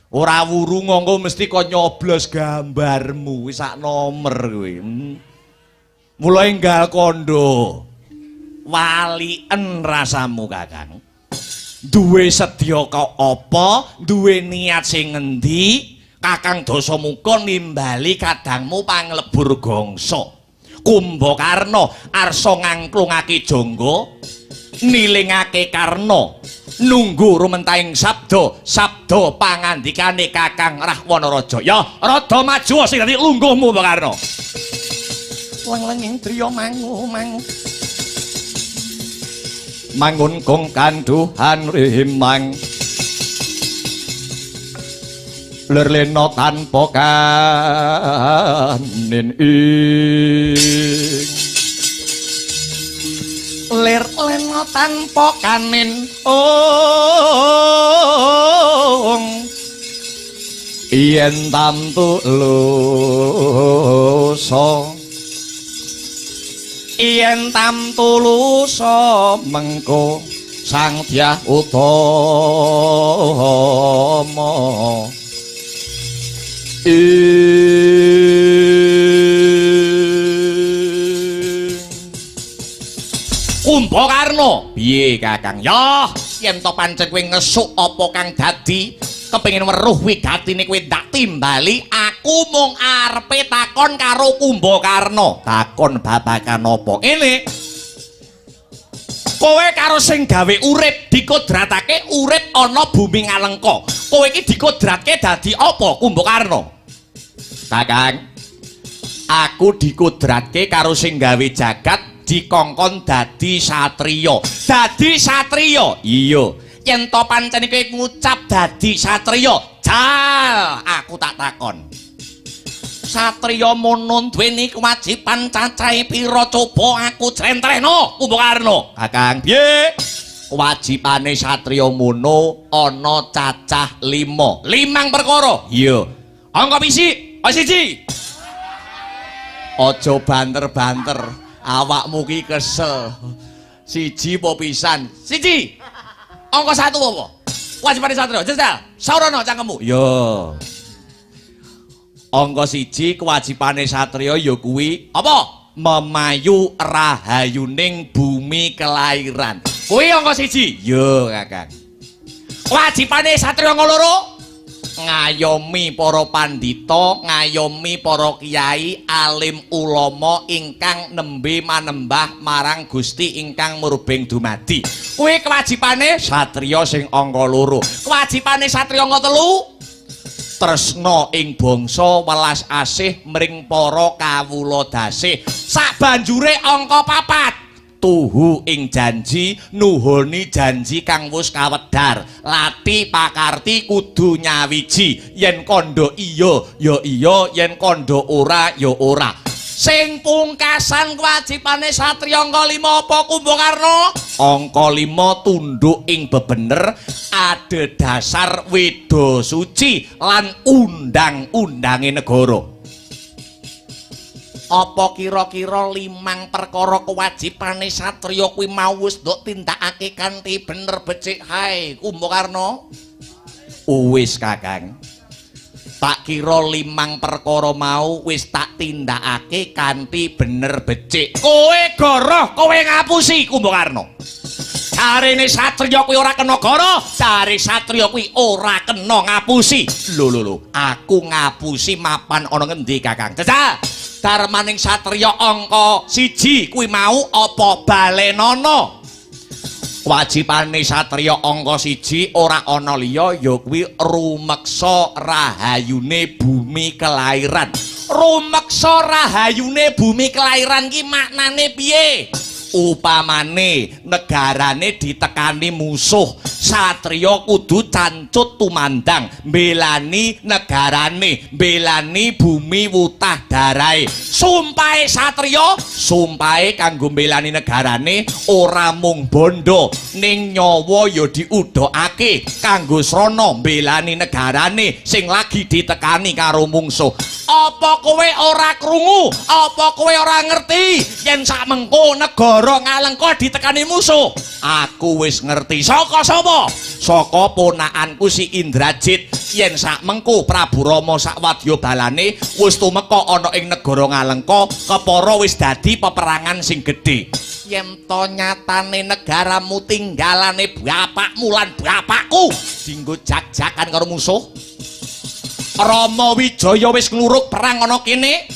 Ora wuru ngongko mesti kok nyoblos gambarmu wis sak nomer kowe. Mula enggal kandha waliken rasamu Kakang. Duwe sedya kok apa, duwe niat sing ngendi, Kakang Dasamuka nimbali kadangmu panglebur gangsa. Kumbakarna arsa ngangklungake jangga, nilingake karna, nunggu rumentahing sabda, sabda pangandikane Kakang Rahwana Raja. Ya, rada maju sing dadi lungguhmu Kumbakarna. Leng-lenging driya mangu-mangu. Mangun kong kanduhan rimang. Lir lena tanpa kanin ing. Lir lena tanpa kanin ong. Yen tamtu lusa, yen tamtu lusa mengko Sang Dyah Utama. Kumbakarna, piye Kakang? Ya, yen to pancen kowe ngesuk apa kang dadi, kepengin weruh wigatine kowe ndak timbali, aku mung arepe takon karo Kumbakarna. Takon babagan apa? Ngene. Kowe karo sing gawe urip dikodratake urip ana bumi Ngalengka. Kowe iki dikodratke dadi apa Kumbakarna? Kakang, aku dikodratke karo sing gawe jagat dikongkon dadi satriya. Dadi satriya? Iya. Yen to pancen kowe ngucap dadi satriya, jal aku tak takon. Satriya mono duweni kewajiban cacahe pira coba aku jlentrehno Kumbakarna. Kakang, piye? Kewajibane satriya mono ana cacah 5. Limang perkara. Iya. Angka pisi, siji. Aja banter-banter. Awakmu ki kesel. Siji apa pisan? Siji. Angka 1 apa? Kewajibane satriya, jajal. Saurana cangkemmu. Yo. Angka 1 kewajibane satriya ya kuwi apa? Memayu rahayuning bumi kelahiran. Kuwi angka 1. Yo, Kakang. Kewajibane satriya angka 2 ngayomi para pandhita, ngayomi para kiai, alim ulama ingkang nembe manembah marang Gusti ingkang murbeng dumadi. Kuwi kewajibane satriya sing angka 2. Kewajibane satriya angka 3 tresna ing bangsa welas asih mring para kawula dasih. Sabanjure angka 4 tuhu ing janji, nuhoni janji kang wis kawedhar. Lati pakarti kudu nyawiji, yen kandha iya ya iya, yen kandha ora ya ora. Sing pungkasan kewajibane satriya angka 5 apa Kumbakarna? Angka 5 tunduk ing bebener adhedhasar weda suci lan undang-undange negara. Apa kira-kira 5 perkara kewajibane satriya kuwi mau wis ndok tindakake kanthi bener becik hae Kumbakarna? Wis Kakang. Tak kira 5 perkara mau wis tak tindakake kanthi bener becik. Kowe goroh, kowe ngapusi Kumbakarna. Jarene satriya kuwi ora kena goroh, jare satriya kuwi ora kena ngapusi. Lho lho lho, aku ngapusi mapan ana ngendi Kakang? Jajal. Darmaning satriya angka 1 kuwi mau apa balenana? Wajibane satriya angka 1 ora ana liya ya kuwi rumeksa rahayune bumi kelahiran. Rumeksa rahayune bumi kelahiran ki maknane piye? Upamane negarane ditekani musuh, satriya kudu cancut tumandang mbelani negarane, mbelani bumi wutah darahe. Sumpahe satriya, sumpahe kanggo mbelani negarane ora mung bondo, ning nyawa ya diudhokake kanggo srana mbelani negarane sing lagi ditekani karo mungsuh. Apa kowe ora krungu? Apa kowe ora ngerti yen sak mengko negara Ngalengka ditekani musuh? Aku wis ngerti. Saka sapa? Saka ponakanku si Indrajit. Yen sak mengko Prabu Rama sak wadya balane wis tumeka ana ing negara Ngalengka, kepara wis dadi peperangan sing gedhe. Yen to nyatane negaramu tinggalane bapakmu lan bapakku dinggo jak-jakan karo musuh. Rama Wijaya wis ngluruk perang ana kene.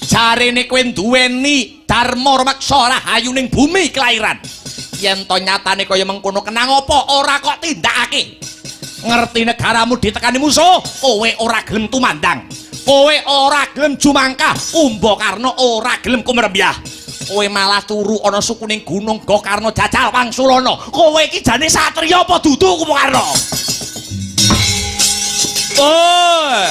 Jarene kowe duweni dharma rumeksa rahayuning bumi kelahiran. Yen to nyatane kaya mengkono, kenang apa ora kok tindakake? Ngerti negaramu ditekani musuh, kowe ora gelem tumandang, kowe ora gelem jumangkah, Kumbakarna ora gelem kumrembyah. Kowe malah turu ana sukuning gunung Gokarna jajal wangsulana. Kowe iki jane satriya apa dudu Kumbakarna? Oh.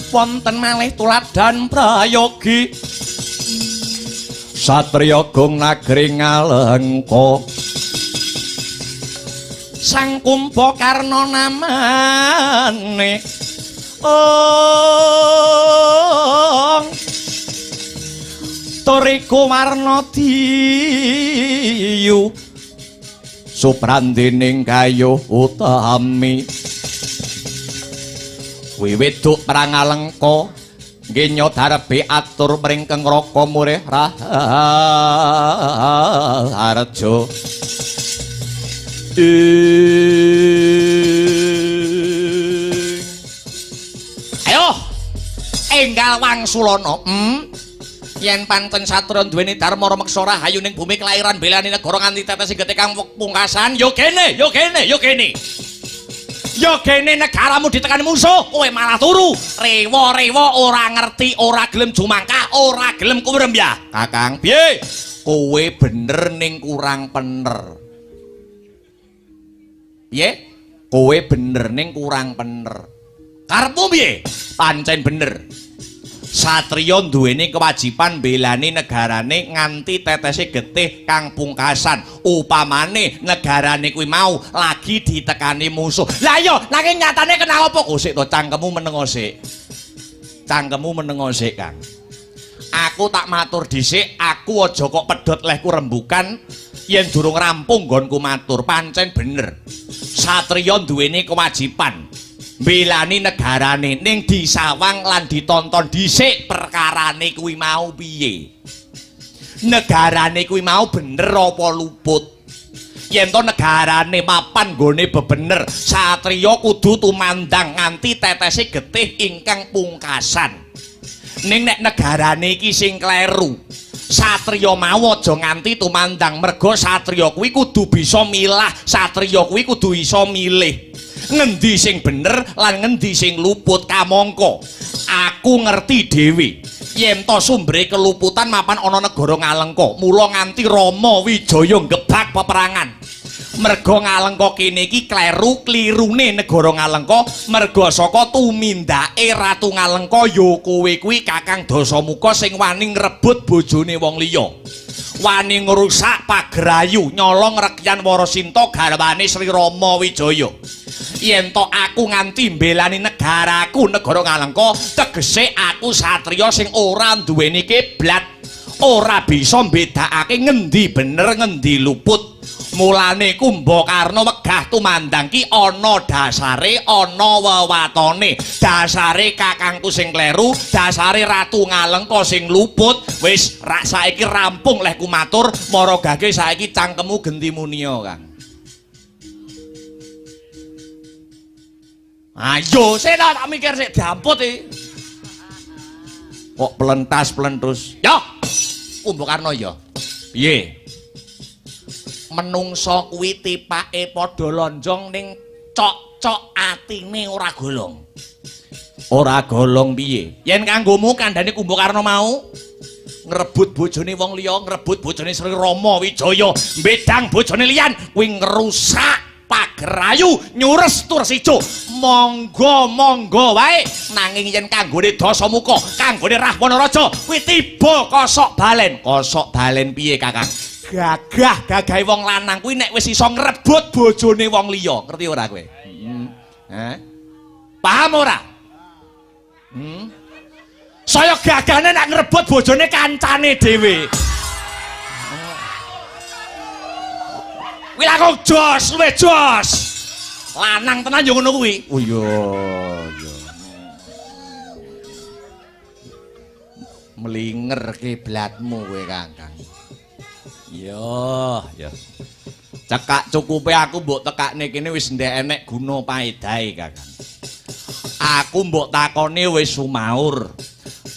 Wonten malih tuladhan prayogi satriya gong nagri Ngalengka, Sang Kumbakarna namane ong tur iku warna diyu suprandining kayuh utami. Wiwit duk perang Ngalengka nggenya darbe atur mring Keng Raka murih raharja. Ayo enggal wangsulana. Yen pancen satriya duweni dharma rumeksa rahayu ning bumi kelahiran belani negara nganti tetes getih kang pungkasan, ya kene, ya kene, ya kene. Ya gene negaramu ditekani musuh, kowe malah turu. Rewa-rewa ora ngerti, ora gelem jumangkah, ora gelem kumrembyah. Kakang, piye? Kowe bener ning kurang pener. Piye? Kowe bener ning kurang pener. Karepmu piye? Pancen bener. Satriya duweni kewajiban mbelani negarane nganti tetese getih kang pungkasan. Upamane negarane kuwi mau lagi ditekani musuh. Lah iya, nanging nyatane kena apa? Oh sik to, cangkemmu menengo sik. Cangkemmu menengo sik, Kang. Aku tak matur dhisik, aku aja kok pedhot lehku rembukan yen durung rampung nggonku matur. Pancen bener. Satriya duweni kewajiban mbelani negarane ning disawang lan ditonton dhisik perkarane kuwi mau piye. Negarane kuwi mau bener apa luput. Yen to negarane mapan nggone bebener, satriya kudu tumandang nganti tetese getih ingkang pungkasan. Ning nek negarane iki sing kleru, satriya mau aja nganti tumandang, merga satriya kuwi kudu bisa milah, satriya kuwi kudu iso milih ngendi sing bener lan ngendi sing luput. Kamangka aku ngerti dhewe yen to sumbere keluputan mapan ana negara Ngalengka, mula nganti Rama Wijaya nggebak peperangan. Merga Ngalengka kene iki kleru klirune negara Ngalengka merga saka tumindake Ratu Ngalengka ya kowe kuwi Kakang Dasamuka sing wani ngrebut bojone wong liya, wani ngrusak pagerayu, nyolong rekyan Warasinta garwane Sri Rama Wijaya. Yen to aku nganti mbelani negaraku negara Ngalengka, tegese aku satriya sing ora duweni kiblat, ora bisa mbedakake ngendi bener ngendi luput. Mulane Kumbakarna wegah tumandang ki ana dasare, ana wewatone. Dasare kakangku sing kleru, dasare Ratu Ngalengka sing luput. Wis rak saiki rampung lehku matur, maragake saiki cangkemmu genti munia, Kang. Ayo, sik tak mikir sik diamput iki. Kok plentas-plentus. Yo, Kumbakarna ya. Piye? Menungso kuwi tipake padha lonjong ning cok-cok atine ora golong. Ora golong piye? Yen kanggomu kandhane Kumbakarna mau ngrebut bojone wong liya, ngrebut bojone Sri Rama Wijaya, mbedang bojone liyan, kuwi ngrusak pagerayu, nyures tur sijo. Monggo monggo wae, nanging yen kanggone Dasamuka, kanggone Rahwana Raja, kuwi tiba kosok balen. Kosok balen piye, Kakang? Gagah gagahe wong lanang kuwi nek wis iso ngrebut bojone wong liya, ngerti ora kowe? Heeh. Paham ora? Saya gagahne nek ngrebut bojone kancane dhewe. Kuwi langkung jos, luwih jos. Lanang tenan yo ngono kuwi. Oh iya, iya. Mlinger kiblatmu kowe, Kang. Iya, ya. Cekak cukupe aku mbok tekakne kene wis ndek enek guna paedahe, Kakang. Aku mbok takoni wis sumaur.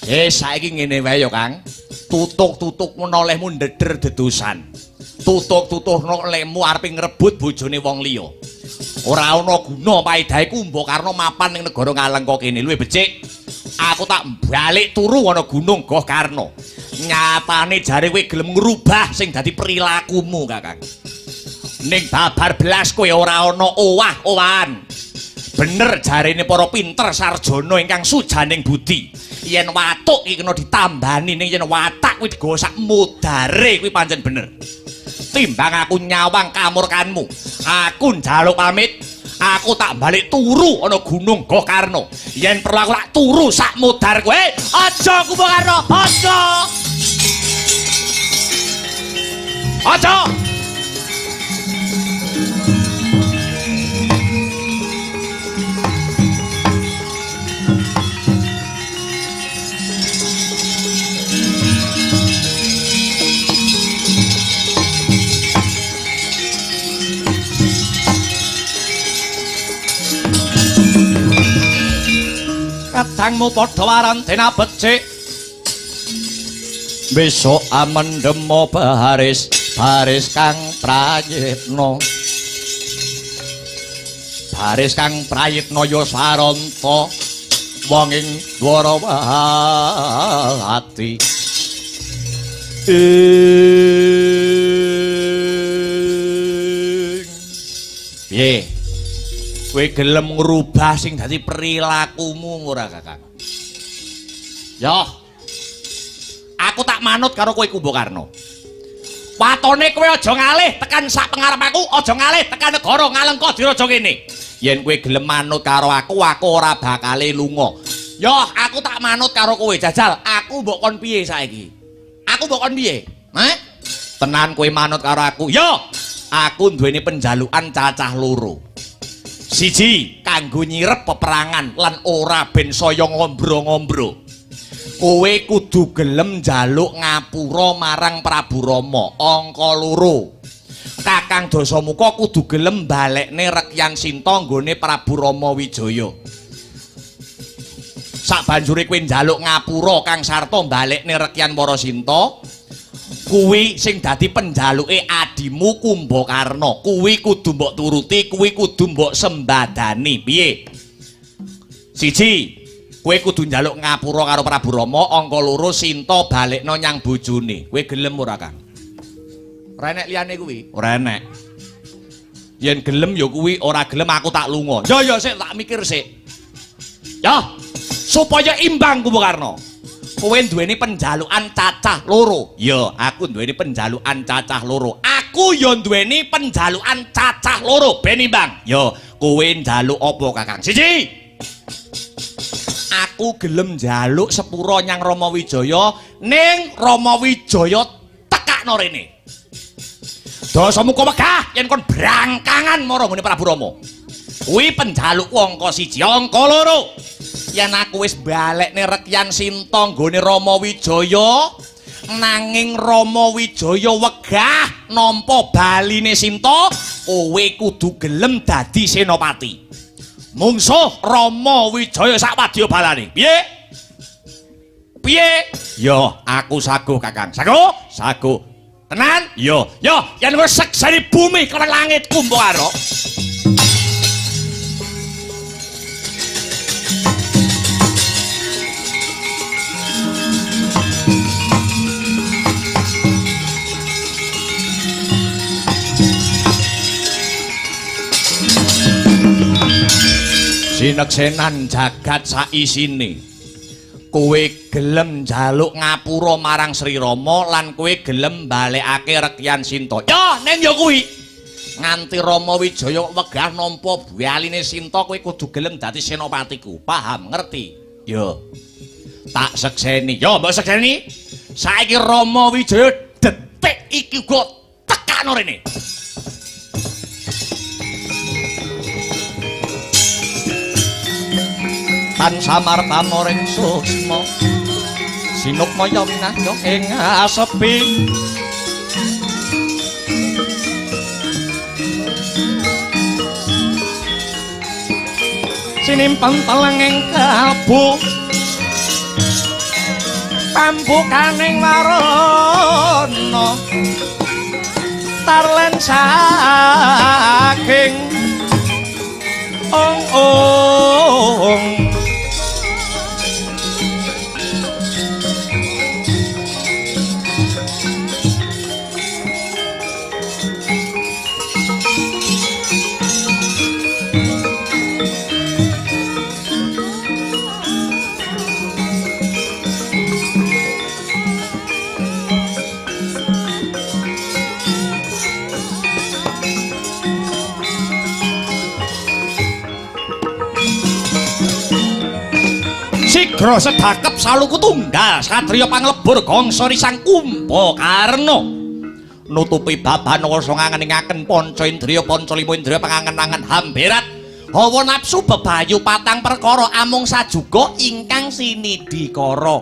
Saiki ngene wae ya, Kang. Tutuk-tutuk menolehmu ndeder dedusan. Tutuk-tutuk nolehmu arepe ngrebut bojone wong liya. Ora ana guna paedahe Kumbakarna mapan ning negara Ngalengka kene. Luwih becik aku tak balik turu ana Gunung Gohkarna. Nyatane jare kowe gelem ngrubah sing dadi perilakumu, Kakang. Ning babar belas kowe ora ana owah-owahan. Bener jarene para pinter sarjana ingkang sujaning budi. Yen watuk iki kena ditambani, ning yen watak kuwi digosak mudare kuwi pancen bener. Timbang aku nyawang kamurkanmu, aku njaluk pamit. Aku tak balik turu ana Gunung Gohkarna. Yen perlu aku tak turu sak mudar kowe. Aja Kumbakarna, aja. Aja. Kadangmu padha warantena becik. Besok amendemo baris baris kang prayitna. Baris kang prayitna ya saranta wong ing Dwarawati. Piye? Kowe gelem ngrubah sing dadi perilakumu ora, Kakang? Yo. Aku tak manut karo kowe Kumbakarna. Watone kowe aja ngalih tekan sak pengarep aku, aja ngalih tekan negara Ngalengka Diraja kene. Yen kowe gelem manut karo aku, aku ora bakale lunga. Yo, aku tak manut karo kowe. Jajal, aku mbok kon piye saiki? Aku mbok kon piye? Heh? Tenan kowe manut karo aku. Yo, aku duweni penjalukan cacah loro. Siji, kanggo nyirep peperangan lan ora ben saya ngombro-ngombro. Kowe kudu gelem njaluk ngapura marang Prabu Rama. Angka loro, Kakang Dasamuka kudu gelem balekne Rekyan Sinta nggone Prabu Rama Wijaya. Sabanjure kowe njaluk ngapura Kang Sarta balekne Rekyan Warasinta, kuwi sing dadi penjaluke adimu Kumbakarna. Kuwi kudu mbok turuti, kuwi kudu mbok sembadani. Piye? Siji, kowe kudu njaluk ngapura karo Prabu Rama. Angka loro, Sinta balekno nyang bojone. Kowe gelem ora, Kang? Ora enek liyane kuwi? Ora enek. Yen gelem ya kuwi, ora gelem aku tak lunga. Ya ya sik, tak mikir sik. Ya, supaya imbang Kumbakarna. Kowe duweni penjalukan cacah loro. Ya, aku duweni penjalukan cacah loro. Aku ya duweni penjalukan cacah loro ben imbang. Ya, kowe njaluk apa, Kakang? Siji, aku gelem njaluk sepura nyang Rama Wijaya, ning Rama Wijaya tekakno rene. Dasamuka wegah yen kon brangkangan marang nggone Prabu Rama. Kuwi penjalukku angka siji. Angka loro, yen aku wis balekne Rekyan Sinta nggone Rama Wijaya, nanging Rama Wijaya wegah nampa baline Sinta, kowe kudu gelem dadi senopati. Mungsuh Rama Wijaya sak wadya balane. Piye? Piye? Ya, aku saguh, Kakang. Saguh? Saguh. Tenan? Ya. Ya, yen wis sekseni bumi karo langit Kumbakarna. Sineksenan jagat saisine. Kowe gelem njaluk ngapura marang Sri Rama lan kowe gelem balekake Rekyan Sinta. Ya, ning ya kuwi. Nganti Rama Wijaya wegah nampa baline Sinta, kowe kudu gelem dadi senopatiku. Paham, ngerti? Ya. Tak sekseni. Ya, mbok sekseni. Saiki Rama Wijaya detik iki uga tekakno rene. Tan samar pamoring susma sinukmaya winahya ing asepi. Sinimpen telenging kalbu pambukaning warana tarlen saking ong-ong. Sigra sedakep saluku tunggal satriya panglebur gangsa risang Kumbakarna. Nutupi baban wasa ngangeningaken panca indriya panca lima indriya pangangen-angen hamberat hawa nafsu bebayu patang perkara amung sajuga ingkang sinidhikara.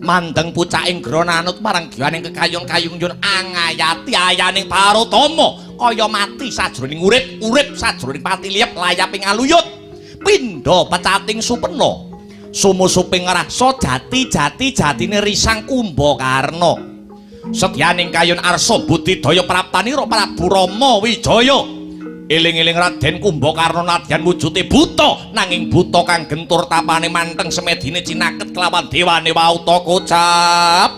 Mandeng pucaking gronanut marang giwaning kekayung-kayung yun angayati ayaning parutama kaya mati sajroning urip, urip sajroning pati liyep layaping aluyut pindha pecating supena sumusuping rasa jati-jati jatine risang Kumbakarna. Setyaning kayun arsa budidaya praptanira Prabu Rama Wijaya. Eling-eling Raden Kumbakarna nadyan wujude buta, nanging buta kang gentur tapane manteng semedine cinaket kelawan dewane wauta kocap.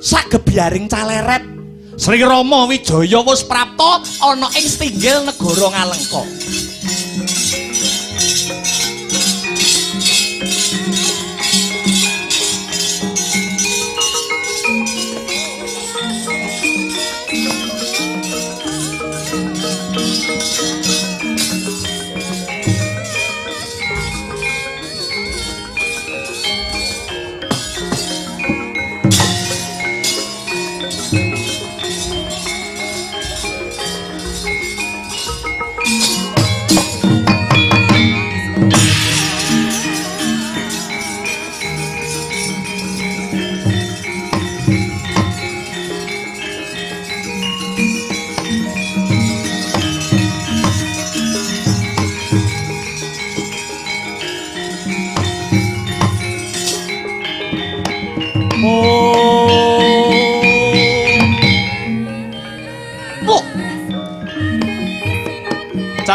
Sagebyaring caleret Sri Rama Wijaya wis prapta ana ing setinggil negara Ngalengka.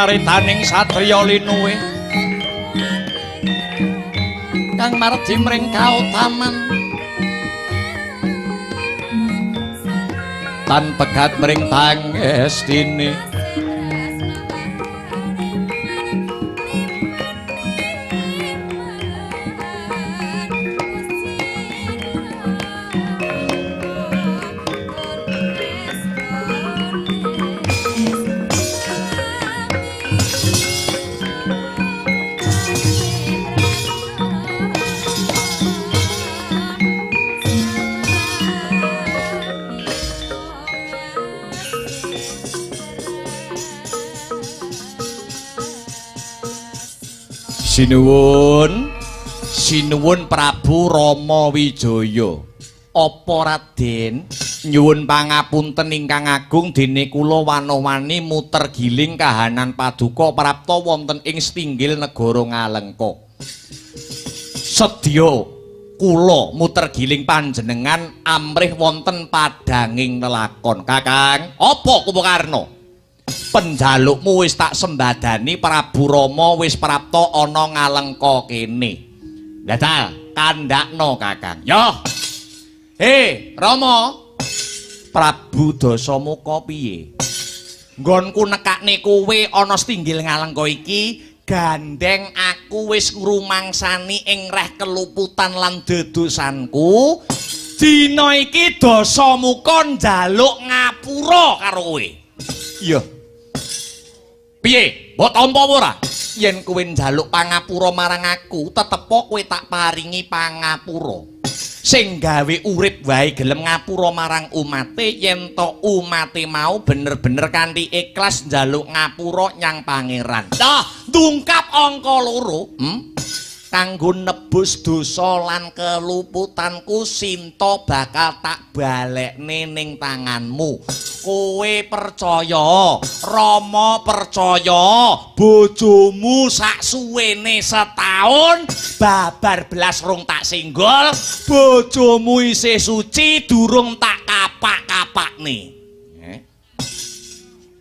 caritaning satriya linuwe kang mardi mring kautaman tan pegat mring pangestine. Sinuwun, sinuwun Prabu Rama Wijaya. Apa Raden? Nyuwun pangapunten ingkang agung dene kula wana-wani muter giling kahanan paduka prapta wonten ing setinggil negara Ngalengka. Sedya kula muter giling panjenengan amrih wonten padhanging lelakon. Kakang, apa Kumbakarna? Penjalukmu wis tak sembadani Prabu Rama wis prapta ana Ngalengka kene. Datal kandhakno Kakang. Yo. He, Rama. Prabu Dasamuka piye? Nggonku nekakne kowe ana setinggil Ngalengka iki, gandeng aku wis ngrumangsani ing reh keluputan lan dedosanku. Dina iki Dasamuka njaluk ngapura karo kowe. Iya. Piye? Mbok tampa apa ora? Yen kowe njaluk pangapura marang aku, tetepo kowe tak paringi pangapura. Sing gawe urip wae gelem ngapura marang umate, yen to umate mau bener-bener kanthi ikhlas njaluk ngapura nyang pangeran. Dah, ndungkap angka loro, Kanggo nebus dosa lan keluputanku, Sinta bakal tak balekne ning tanganmu. Kowe percaya, Rama percaya, bojomu sak suwene setahun babar belas rung tak singgol, bojomu isih suci durung tak kapak-kapakne.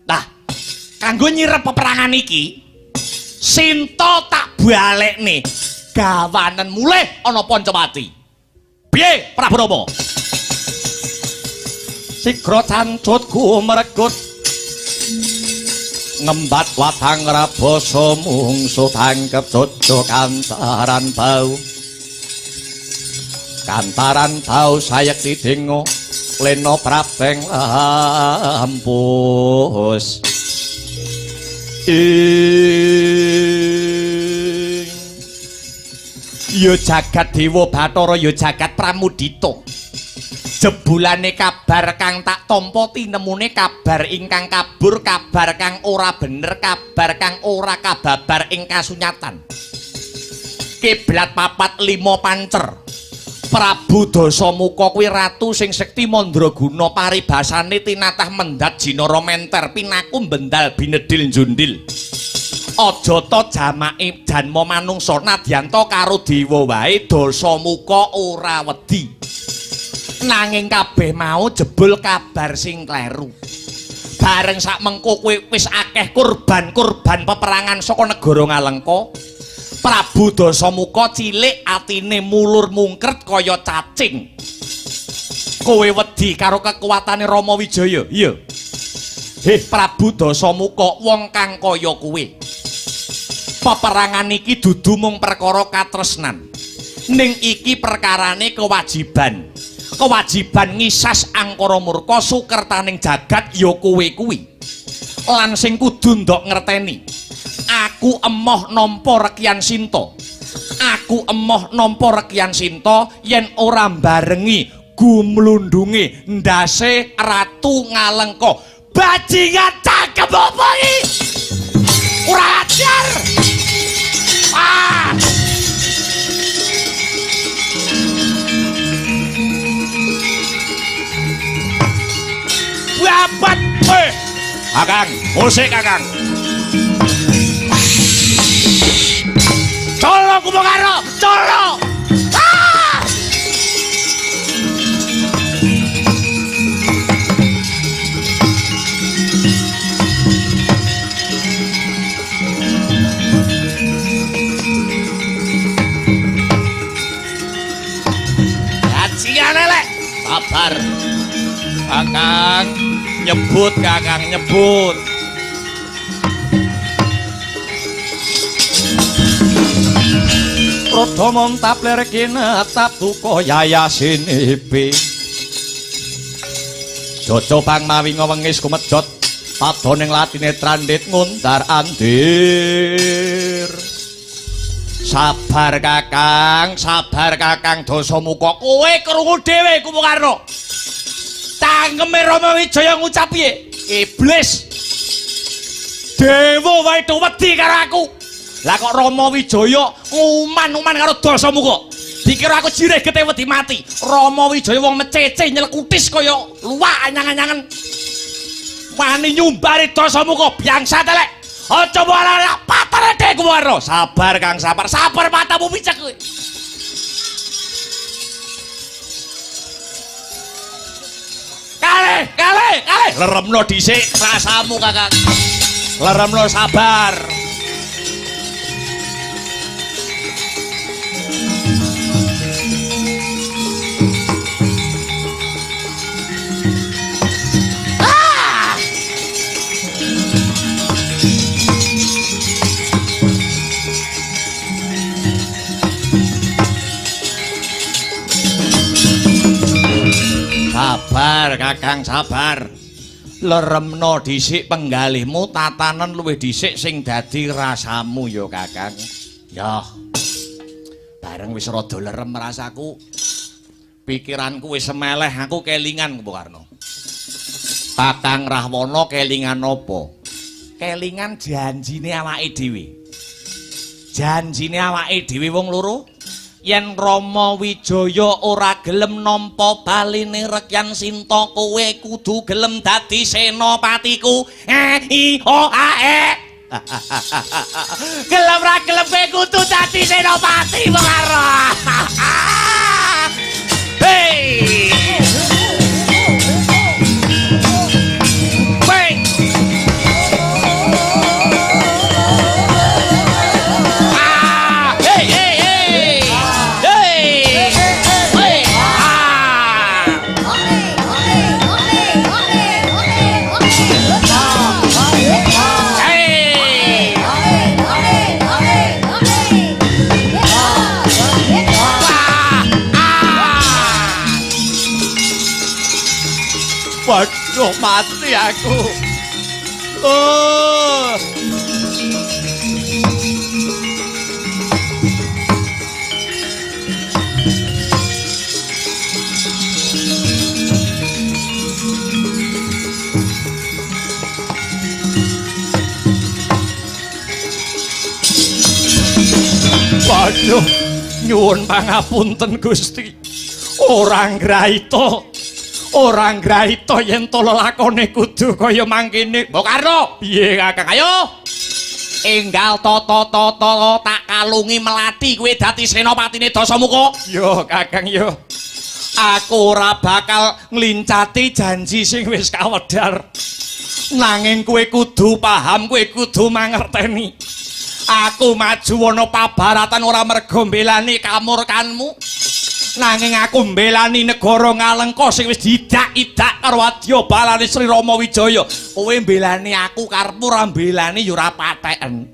Nah, kanggo nyirep peperangan iki, Sinta tak balekne. Gawanen mulih ana Pancawati. Piye Prabu Rama? Sigra cancut gumregut ngembat watang rabasa mungsu tangkep cucu kantaran bau. Kantaran bau sayekti dengo lena prabeng lampus. Ya jagat Dewa Bathara, ya jagat Pramudita. Jebulane kabar kang tak tampa tinemune kabar ingkang kabur, kabar kang ora bener, kabar kang ora kababar ing kasunyatan. Kiblat 4 5 pancer. Prabu Dasamuka kuwi ratu sing sekti mandraguna, paribasane tinatah mendhat jinara menter pinaku bendal binedil njundil. Aja ta jamake janma manungsa nadyanta karo dewa wae Dasamuka ora wedi. Nanging kabeh mau jebul kabar sing kleru. Bareng sak mengko kowe wis akeh kurban-kurban peperangan saka negara Ngalengka, Prabu Dasamuka cilik atine mulur mungkret kaya cacing. Kowe wedi karo kekuatane Rama Wijaya? Iya. Heh Prabu Dasamuka, wong kang kaya kowe. Peperangan iki dudu mung perkara katresnan. Ning iki perkarane kewajiban. Kewajiban ngisas angkara murka sukertaning jagat ya kowe kuwi. Lan sing kudu ndok ngerteni, aku emoh nampa rekyan Sinta. Aku emoh nampa rekyan Sinta yen ora mbarengi gumlundunge ndase Ratu Ngalengka. Bajingan cakep apa iki? Ora ajar. Ah! Babat kowe. Kakang, musik Kakang. Colo Kumbakarna, colo. Ah! sabar. Kakang nyebut, Kakang nyebut. Rada montap lir kinetap duka yayasinipi. Jojo pang mawi ngwengis kumejot padoning latine trandit ngundar andir. Sabar Kakang, sabar Kakang Dasamuka. Kowe krungu dhewe Kumbakarna. Cangkeme Rama Wijaya ngucap piye? Iblis. Dewa wae do wedi karo aku. Lah kok Rama Wijaya nguman-uman karo Dasamuka. Dikira aku jirih getih wedi mati. Rama Wijaya wong mecece nyelkutis kaya luwak anyang-anyangen. Wani nyumbari Dasamuka biangsa telek. Aja malah patene dhek Kumbakarna. Sabar Kang, sabar. Sabar matamu picek kowe. Kalih, kalih, kalih. Leremno dhisik rasamu Kakang. Leremno sabar. Sabar Kakang, sabar. Leremno dhisik penggalihmu, tatanen luwih dhisik sing dadi rasamu ya Kakang. Ya. Bareng wis rada lerem rasaku. Pikiranku wis semeleh, aku kelingan Kumbakarna. Kakang Rahwana kelingan apa? Kelingan janjine awake dhewe. Janjine awake dhewe wong loro. Yen Rama Wijaya ora gelem nampa baline Rekyan Sinta, kowe kudu gelem dadi senopatiku. E I O A E. Gelem ra gelem kowe kudu dadi senopati Kumbakarna. Hei. Waduh, mati aku. Oh. Waduh, nyuwun pangapunten Gusti. Ora ngraita. Ora ngraita yen to lelakone kudu kaya mangkene. Mbok Karno, piye Kakang? Ayo. Enggal tata-tata tak kalungi melati kowe dadi senopatine Dasamuka. Yo Kakang yo. Aku ora bakal nglincati janji sing wis kawedhar. Nanging kowe kudu paham, kowe kudu mangerteni. Aku maju ana pabaratan ora mergo mbelani kamurkanmu. Nanging aku mbelani negara Ngalengka sing wis diidak-idak karo wadya balane Sri Rama Wijaya. Kowe mbelani aku karepmu ora mbelani ya ora patheken.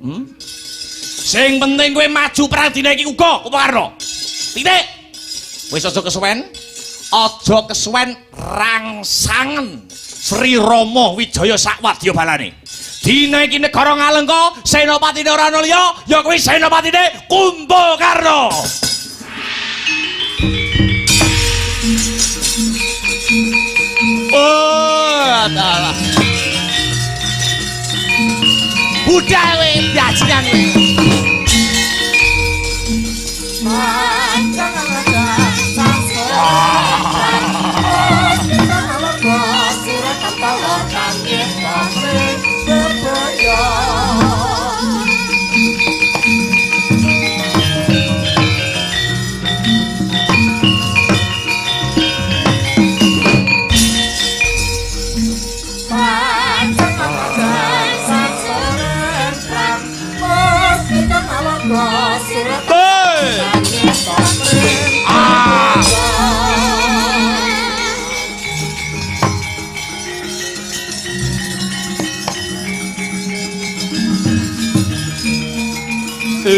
Sing penting kowe maju perang dina iki uga, Kumbakarna. Titik. Wis aja kesuwen. Aja kesuwen rangsangen Sri Rama Wijaya sak wadya balane. Dina iki negara Ngalengka senopatine ora ana liya, ya kuwi senopatine Kumbakarna. Oh, adalah. Budal we, bajingan we. Oh. Iki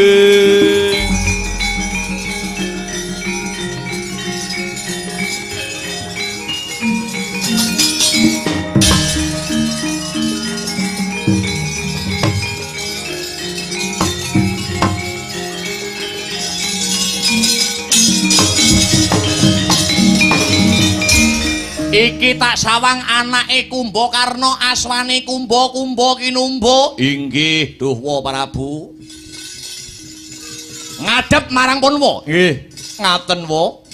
tak sawang anake Kumbakarna aswane Kumba Kumba Kinumba. Inggih, duhwa Prabu. Ngadhep marang Punwa. Nggih, ngaten wa.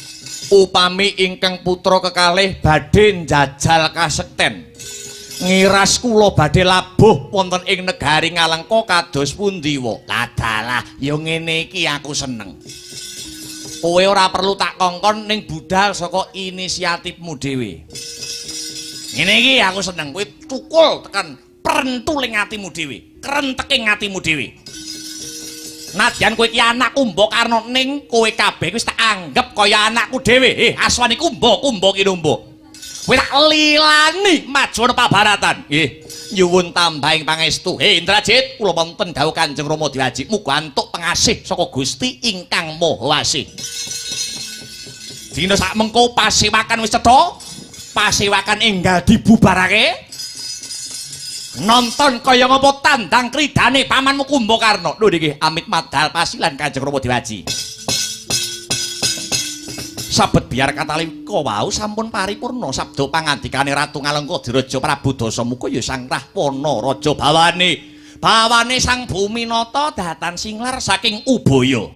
Upami ingkang putra kekalih badhe njajal kasekten. Ngiras kula badhe labuh wonten ing negari Ngalengka kados pundi wa? Ladalah, ya ngene iki aku seneng. Kowe ora perlu tak kongkon ning budal saka inisiatifmu dhewe. Ngene iki aku seneng kowe cukul tekan prentuling atimu dhewe, krenteke atimu dhewe. Nadyan kowe iki anak Kumbakarna ning kowe kabeh wis tak anggep kaya anakku dhewe. Aswane Kumba, Kumba Kinumba. Kowe tak lilani maju ana pabaratan. Nggih, nyuwun tambahing pangestu. Indrajit, kula wonten dawuh Kanjeng Rama Diwaji, muga antuk pengasih saka Gusti ingkang Maha Asih. Dina sak mengko pasewakan wis cetha, pasewakan enggal dibubarake. Nonton kaya ngapa tandang kridane pamanmu Kumbakarna. Lho niki amit madal pasilan Kanjeng Rama Diwaji. Sabet biar katalika wau sampun paripurna sabda pangandikane Ratu Ngalengka Diraja Prabu Dasamuka ya Sang Rahwana raja bawane. Bawane Sang Buminata datan singlar saking Ubaya.